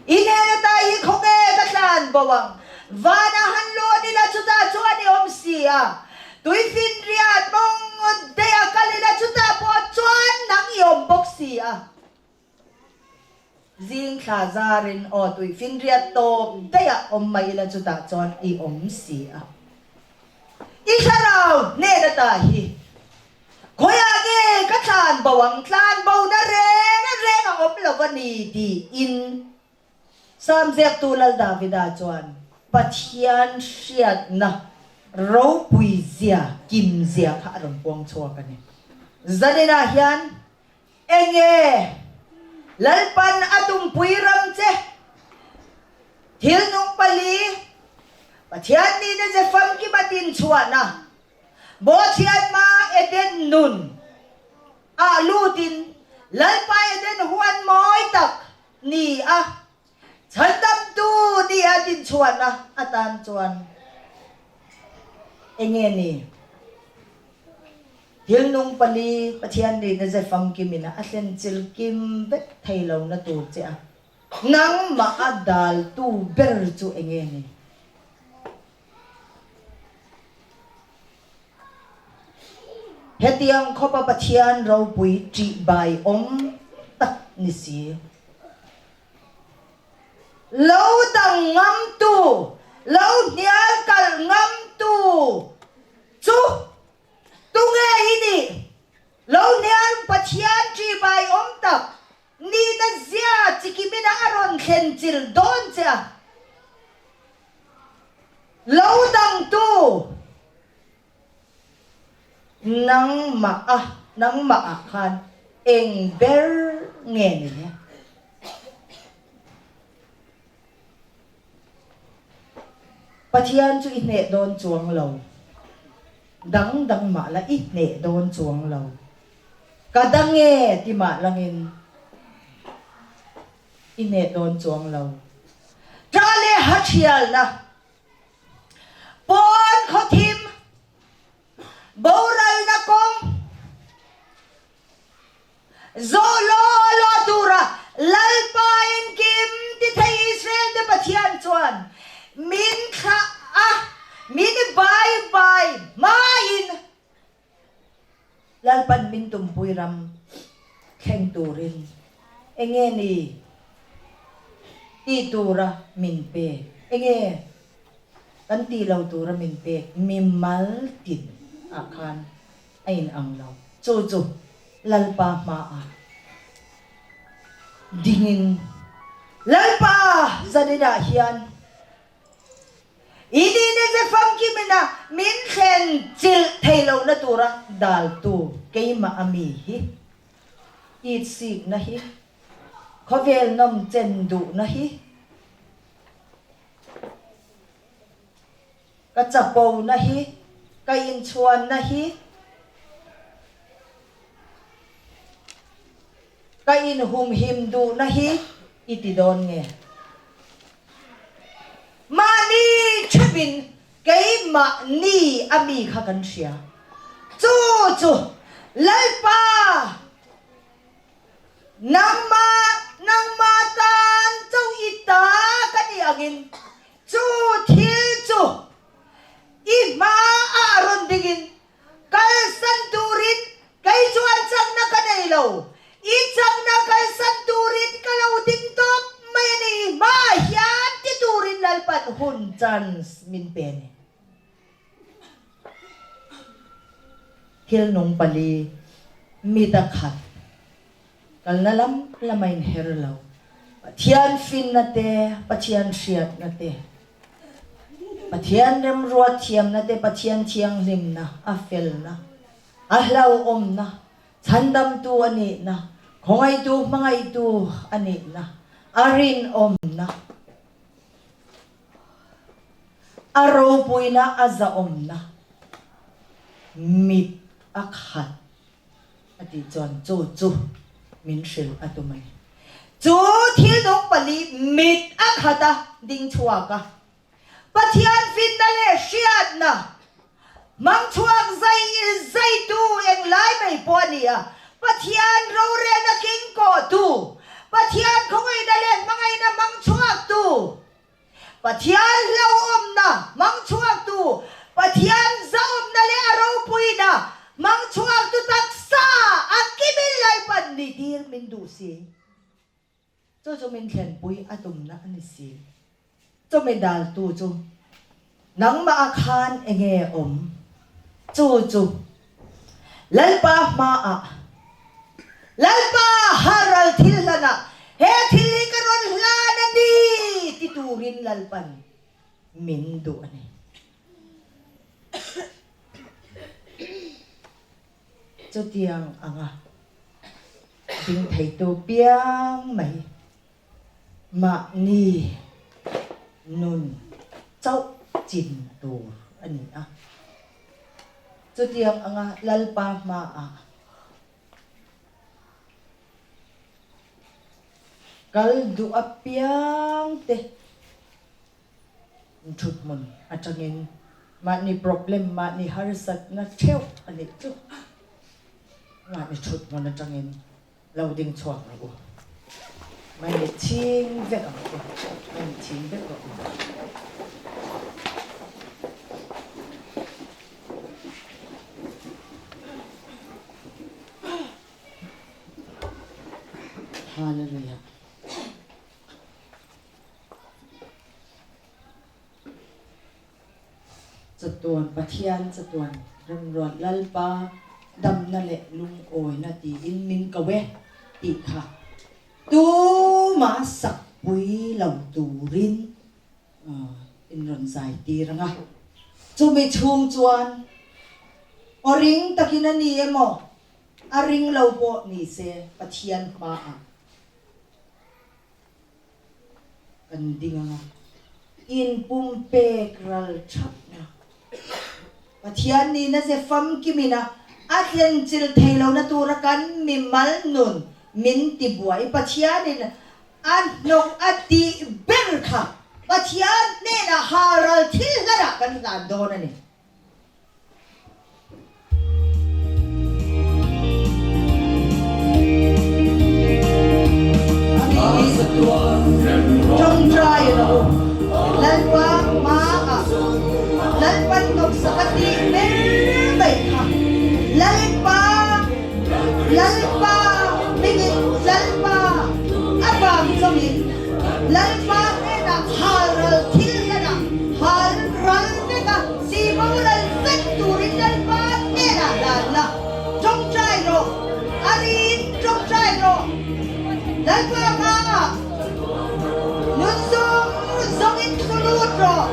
I hnen ata hi khawnge ka tlan bo ang? Vanah han lawn ila chutah chuan i awm si a, tuifinriat mawng daih a kal ila chutah pawh chuan nang i awm bawk si a. Zing thla zarin aw tuifinriat tawp daih ah awm mai ila chutah chuan i awm si a. I thlarau hnen ata hi Khawiah nge ka tlan bo ang? Tlan bo na reng reng a awm lo a ni tiin Psalm ziaktu Lal Davida chuan Pathian hriatna ropui zia, kim zia kha a rawn puang chhuak a ni. Zaninah hian enge Lalpan a tumpui ram che thil nung pali Pathian nihna ze famkima tinchhuahna Bawhchhiat hma Eden nun ah lutin Lalpa Eden huan mawi tak ni a chhandamtu ni a dinchhuahna atan chuan enge ni? Thil nung pali Pathian nihna ze famkimin a thlen chil kim vek thei lo na tur che a nangmah a daltu ber chu enge ni? Hetiang khawpa Pathian ropui ṭih bai awm tak ni si. Lo dang ngamtu, lo hnial kalh ngamtu chu tunge i nih? Lo hnial Pathian ṭih bai awm tak nihna zia chikimin a rawn thlen chil dawn che a. Lo dangtu nangmah a nangmah ah khan eng ber nge ni le? Pathian chu i hneh dawn chuang lo. Dang dang mah la i hneh dawn chuang lo. Ka dang e ti mah langin. I hneh dawn chuang lo. Ṭah leh ha ṭhialna pawn khawthim boralna kawng zawh law law tura Lalpa engkim ti thei Israel te Pathian chuan min thlah a, min bai bai hmain Lalpan min tumpui ram thleng turin enge ni tih tura min pek? Enge kan tih lo tura min pek? Mimal tin ah khan a in ang lo. Chu chu Lalpa hmaah dingin Lalpa zaninah hian I nihna che famkim ina min thlen chilh thei lohna tura daltu keimah a mi hi itsikna hi, khawvel nawm chen duhna hi, ka chapona hi, ka inchhuanna hi, Ka inhumhim duhna hi i ti dawn nge? Mahni theuhin keimahni a mi kha kan hria. Chu chu Lalpa, nangmah, nangmah tan chauh i ta ka nih angin chu thil chu i hmaah rawn dingin Kalsan turin kei chuan chakna ka nei lo, i chakna kalsan turin ka lo ding tawp mai a ni, hmaah hian ti turin Lalpan hun, chance, min pe a ni. Thil nung pali, mit a khat, kalna lam lam a inher lo, Pathian finna te, Pathian hriatna te, Pathian remruat thiamna te, Pathian thianghlimna, a felna, a hlauhawmna, chhandamtu a nihna, khawngaihtu hmangaihtu a nihna, a rinawmna, a ropuina, a zahawmna mit a khat a tih chuan chu chu min hrilh a tum a ni. Chu thil nung pali mit a khat a ding chhuak a, Pathian finna leh hriatna hmang chhuak zai zaitu englai mai pawh a ni a, Pathian rorelna king kawhtu, Pathian khawngaihna leh hmangaihna hmang chhuaktu, Pathian hlauhawmna hmang chhuaktu, Pathian zahawmna leh a ropuina hmang chhuaktu taksa a kimin Lalpan ni tir min duh si. Chu chu min thlenpui a tumna a ni si. Chawmi daltu chu nangmah ah khan enge awm? Chu chu Lalpa hmaah Lalpa haral thil hlanah he thil hi ka rawn hlan a ni ti turin Lalpan min duh a ni. Chutiang anga ding theitu piang mai mahni nun chauh chin tur a ni a. Chutiang anga Lalpa hmaah kal duh apiang te thuthmun atangin mahni problem, mahni harsatna theuh a nih chu mahni thuthmun atangin lo ding chhuak rawh u. Mahni chhing vek ang u, mahni chhing vek rawh u. Hallelujah. Chatuan Pathian chatuan remruat Lalpa damna leh lungawina tiin min ko e tih kha tuma sakpui lo turin in rawn zai tir ang a. Chumi chhung chuan aw ring takin a ni emaw a ring lo pawh ni se Pathian hmaah kan ding ang a, inpumpek ral thapna Pathian nihna ze famkimina a thlenchilh thei lohna tura kan mimal nun min tibuai Pathianin. A hnawk a tih ber kha Pathian hnenah halral thil hlanah kan hlan dawn a ni. Tawngtai rawh u, Lalpa hmaah Lalpan hnawksak a tih ber mai kha Lalpa Lalpa hmingin Lalpa a vang chawngin Lalpa hnenah halral thil hlanah hal ral vek a Siboral vek turin Lalpa hnenah hlan la, tawngtai rawh, a rin tawngtai rawh. Lalpa hmangah nun zawng zawngin thu lut rawh,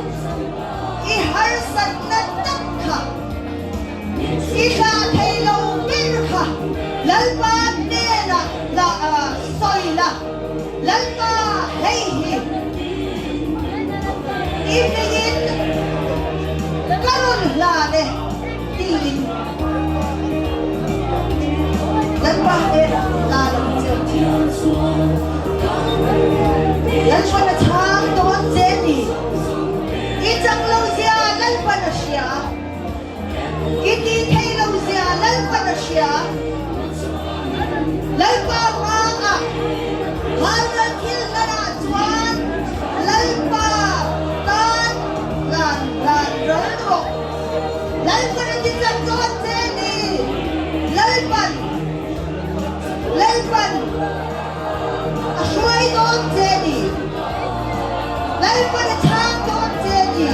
i harsatna tak kha, i hlah thei lo ber kha Lalpa hnenah hlah sawi la, Lalpa hei hi i hmingin ka rawn hlan e tiin Lalpa hnenah hlan ang che. Lalpan a chhang dawn che ni. I chak lo zia Lalpan a hria. I ti thei lo zia Lalpan a hria. Lalpa hmaah halral thil hlanah chuan Lalpa tan hlan hlan ral rawh. Lalpan a ti chak dawn che ni. Lalpan, Lalpan a hruai dawn che ni. Lalpan a chhang dawn che ni.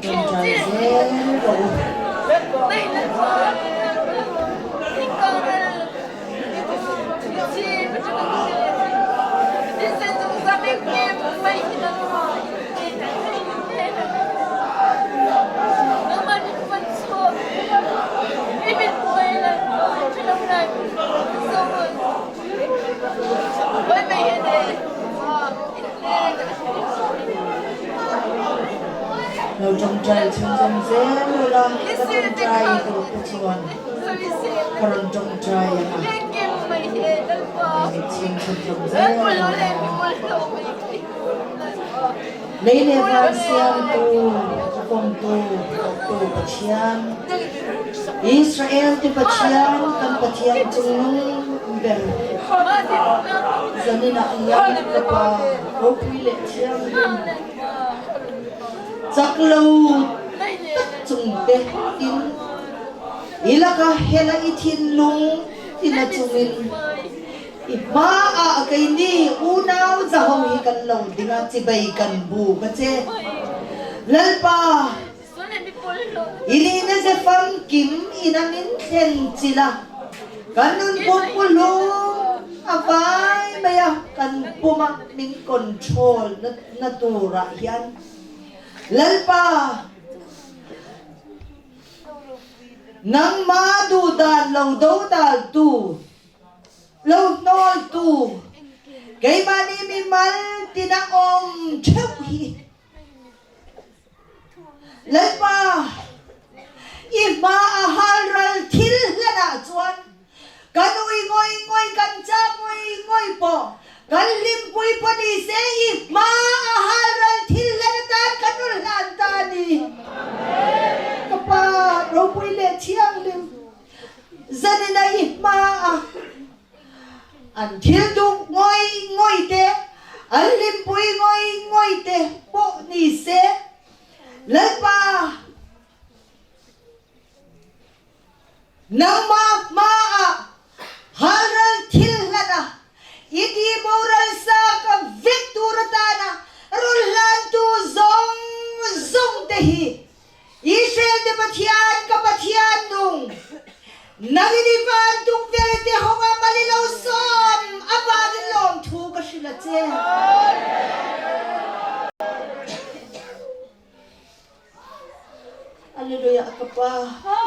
Tawngtai zel. Tawngtai zel rawh u. Lo tawngtai chhunzawm zel ula, ka tawngtai tur te chuan ka rawn tawngtai ang a, mit chhing chhunzawm zel ang. Lei leh van siamtu, kawmtu, thawktu Pathian, Israel te Pathian, kan Pathian cungnung ber, zanin ah hian ka Pa ropui leh thianghlim, chak lo tak chung te in i laka hela i thinlung tina chungin I hmaah keini unau zaho hi kan lo ding a, chibai kan bu ka che. Lalpa, i nihna ze famkim ina min thlen chilh a, kan nun pumpuhlum a vai mai a, kan puma min control na turah hian Lalpa, nangmah duhdan lo dodaltu, Lo hnawltu keimahni mimal tina awm theuh hi Lalpa i hma a halral thil hlan ah chuan kan ui ngawih ngawih kan chak ngawih ngawih pawh kan hlimpui pawh ni se i hma a halral thil hlan atan kan rawn hlan ta a ni. Ka Pa ropui leh thianghlim. Zanin a i hma a, an thil duh ngawih ngawih te, an hlimpui ngawih ngawih te pawh ni se, Lalpa, nangmah hmaah halral thil hlan a, i ti boral sa ka vek tur atana rawn hlantu zawng zawng te hi Israel te Pathian, ka Pathian nung, nangin i van tukverh te hawng a mal i lo sawm avangin lawmthu ka hrilh a che. Alleluia ka Pa,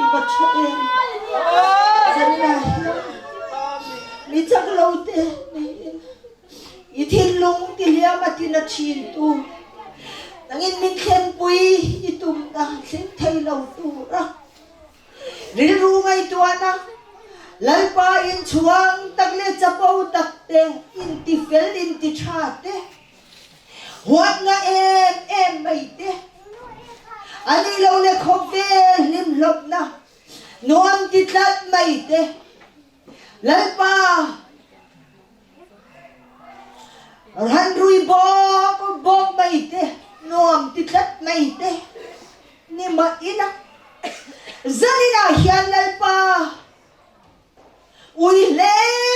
i va tha em. Zanina hian mi chak lo te neiin I thinlung tihliam a tina thintu, nangin min thlenpui i tumna thleng thei lo tura rilru ngaihtuahna, Lalpa inchhuang tak leh chapo tak te, intifel intitha te, huatna em em mai te, a nih loh leh khawvel hlimhlawpna nuam ti tlat mai te, Lalpa, Han rui bawk bawk mai te, nuam ti tlat mai te ni mah ila, zaninah hian Lalpa ui hle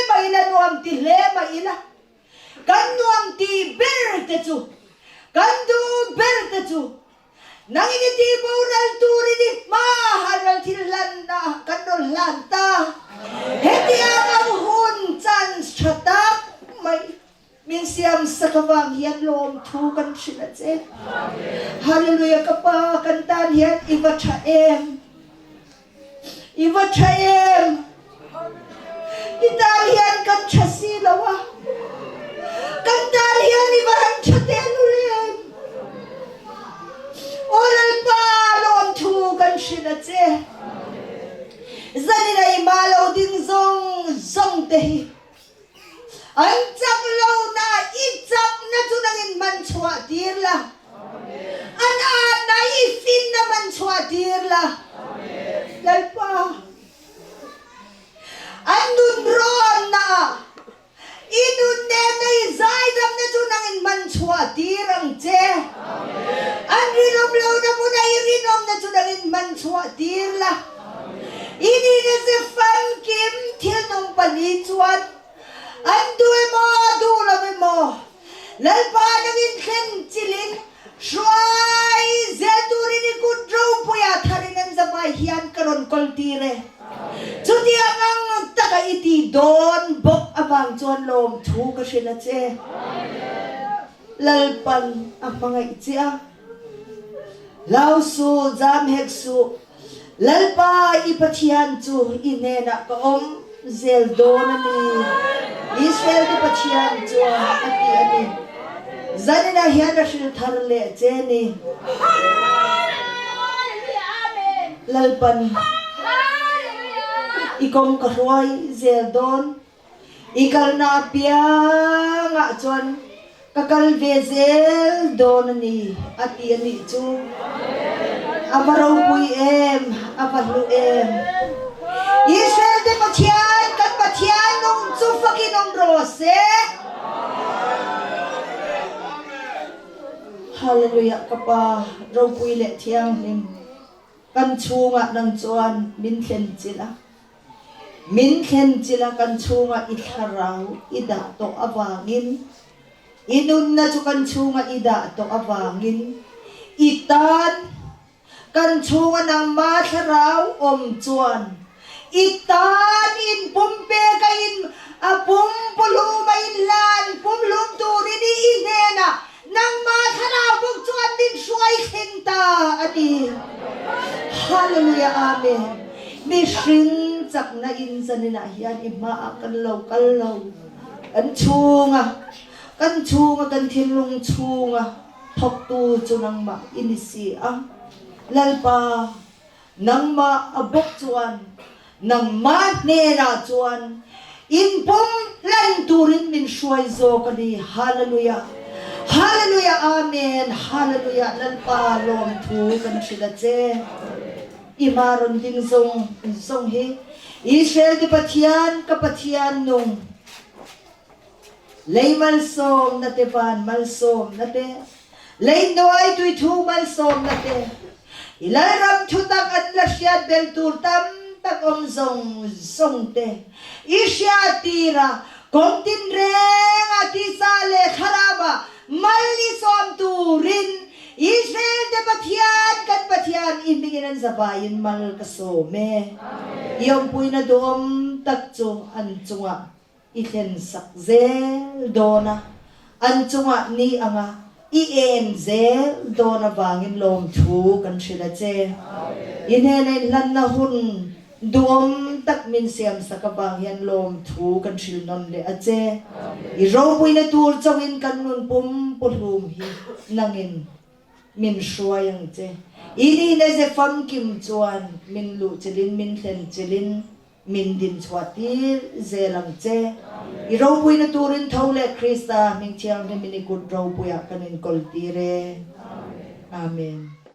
mah ila, nuam ti hle mah ila, kan nuam ti ber te chu, kan duh ber te chu Nangin i tih boral turin i hma halral thil hlanna kan rawn hlan ta. Hetiang ang hun chance tha tak mai min siam sak avang hian lawmthu kan hrilh a che. Hallelujah ka Pa kan tan hian i va tha em! I va tha em! I tan hian kan tha si lo a, kan tan hian i va han tha teh lul em! Aw Lalpa, lawmthu kan hrilh a che. Zanin a i mah lo ding zawng zawng te hi an chak lo na, i chakna chu nangin man chhuah tir la. An atna i finna man chhuah tir la. Lalpa. An nun rawnna ah i nun nenna i zaidamna chu nangin man chhuah tir ang che. An rinawm lohna hmuna i rinawmna chu nangin man chhuah tir la. I nihna ze famkim thil nung pali chuan an duh emaw duh lo emaw Lalpa nangin thlen chilhin Hruai zel turin i kut ropuia tharin an zavai hian ka rawn kawl tir e. Chutiang ang taka i ti dawn bawk avang chuan lawmthu ka hrilh a che. Lalpan a hmangaih che a. Hlau suh, zam hek suh. Lalpa i Pathian chu i hnenah ka awm zel dawn a ni, Israel te Pathian chuan a ti a ni. Zaninah hian a hrilh thar leh che ni. Lalpan i kawng ka hruai zel dawn. I kalna apiangah chuan. Ka kal ve zel dawn a ni, a ti a nih chu. A va ropui em, a va hlu em. Israel te Pathian, kan Pathian nung chu fakin awm rawh se. Hallelujah, ka Pa ropui leh thianghlim, kan chhungah nang chuan min thlen chilh a. Min thlen chila kan chhunga i thlarau i dah tawh avangin, i nunna chu kan chhunga i dah tawh avangin, i tan kan chhunga nangma thlarau awm chuan i tan in pumpek a in a pumpuhlum a in hlan pumhlum turin i i hnenah nangma thlarau bawk chuan min hruai thleng ta a ti. Hallelujah Amen. Mihring chakna in zaninah hian i hmaah kan lo kal lo. Kan chhunga, kan chhunga kan thinlung chhunga thawktu chu nangmah i ni si a. Lalpa, Nangmah a bawk chuan nangmah hnenah chuan in pum hlan turin min hruai zawk a ni. Hallelujah! Hallelujah! Amen! Hallelujah! Lalpa lawmthu kan hrilh a che. I hma rawn ding zawng zawng hi Israel te Pathian, ka Pathian nung, lei malsawmna te van malsawmna te, lei hnuai tuithu malsawmna te, i Lalram thutak an la hriat bel tur tam tak awm zawng zawng te i hriat tir a, kawng tinrenga tisa leh thlarama mal i sawm turin Israel te Pathian kan Pathian i hmingin an zavaiin mal ka sawm e. I awmpuina duhawm tak chu an chungah I thlen sak zel dawn a, an chungah ni anga i en zel dawn avangin lawmthu kan hrilh a che. I hnena inhlanna hun duhawm tak min siam sak avang hian lawmthu kan hrilh nawn leh a che. I ropuina tur chauhin kan nun pum puhlum hi nangin min hruai ang che. I nihna ze famkim chuan min luhchilhin min thlenchilhin Min din chhuah tir zel ang che. I ropuina turin tho leh Krista hming thianghlimin i kut ropuiah kan inkawl tir e. Amen.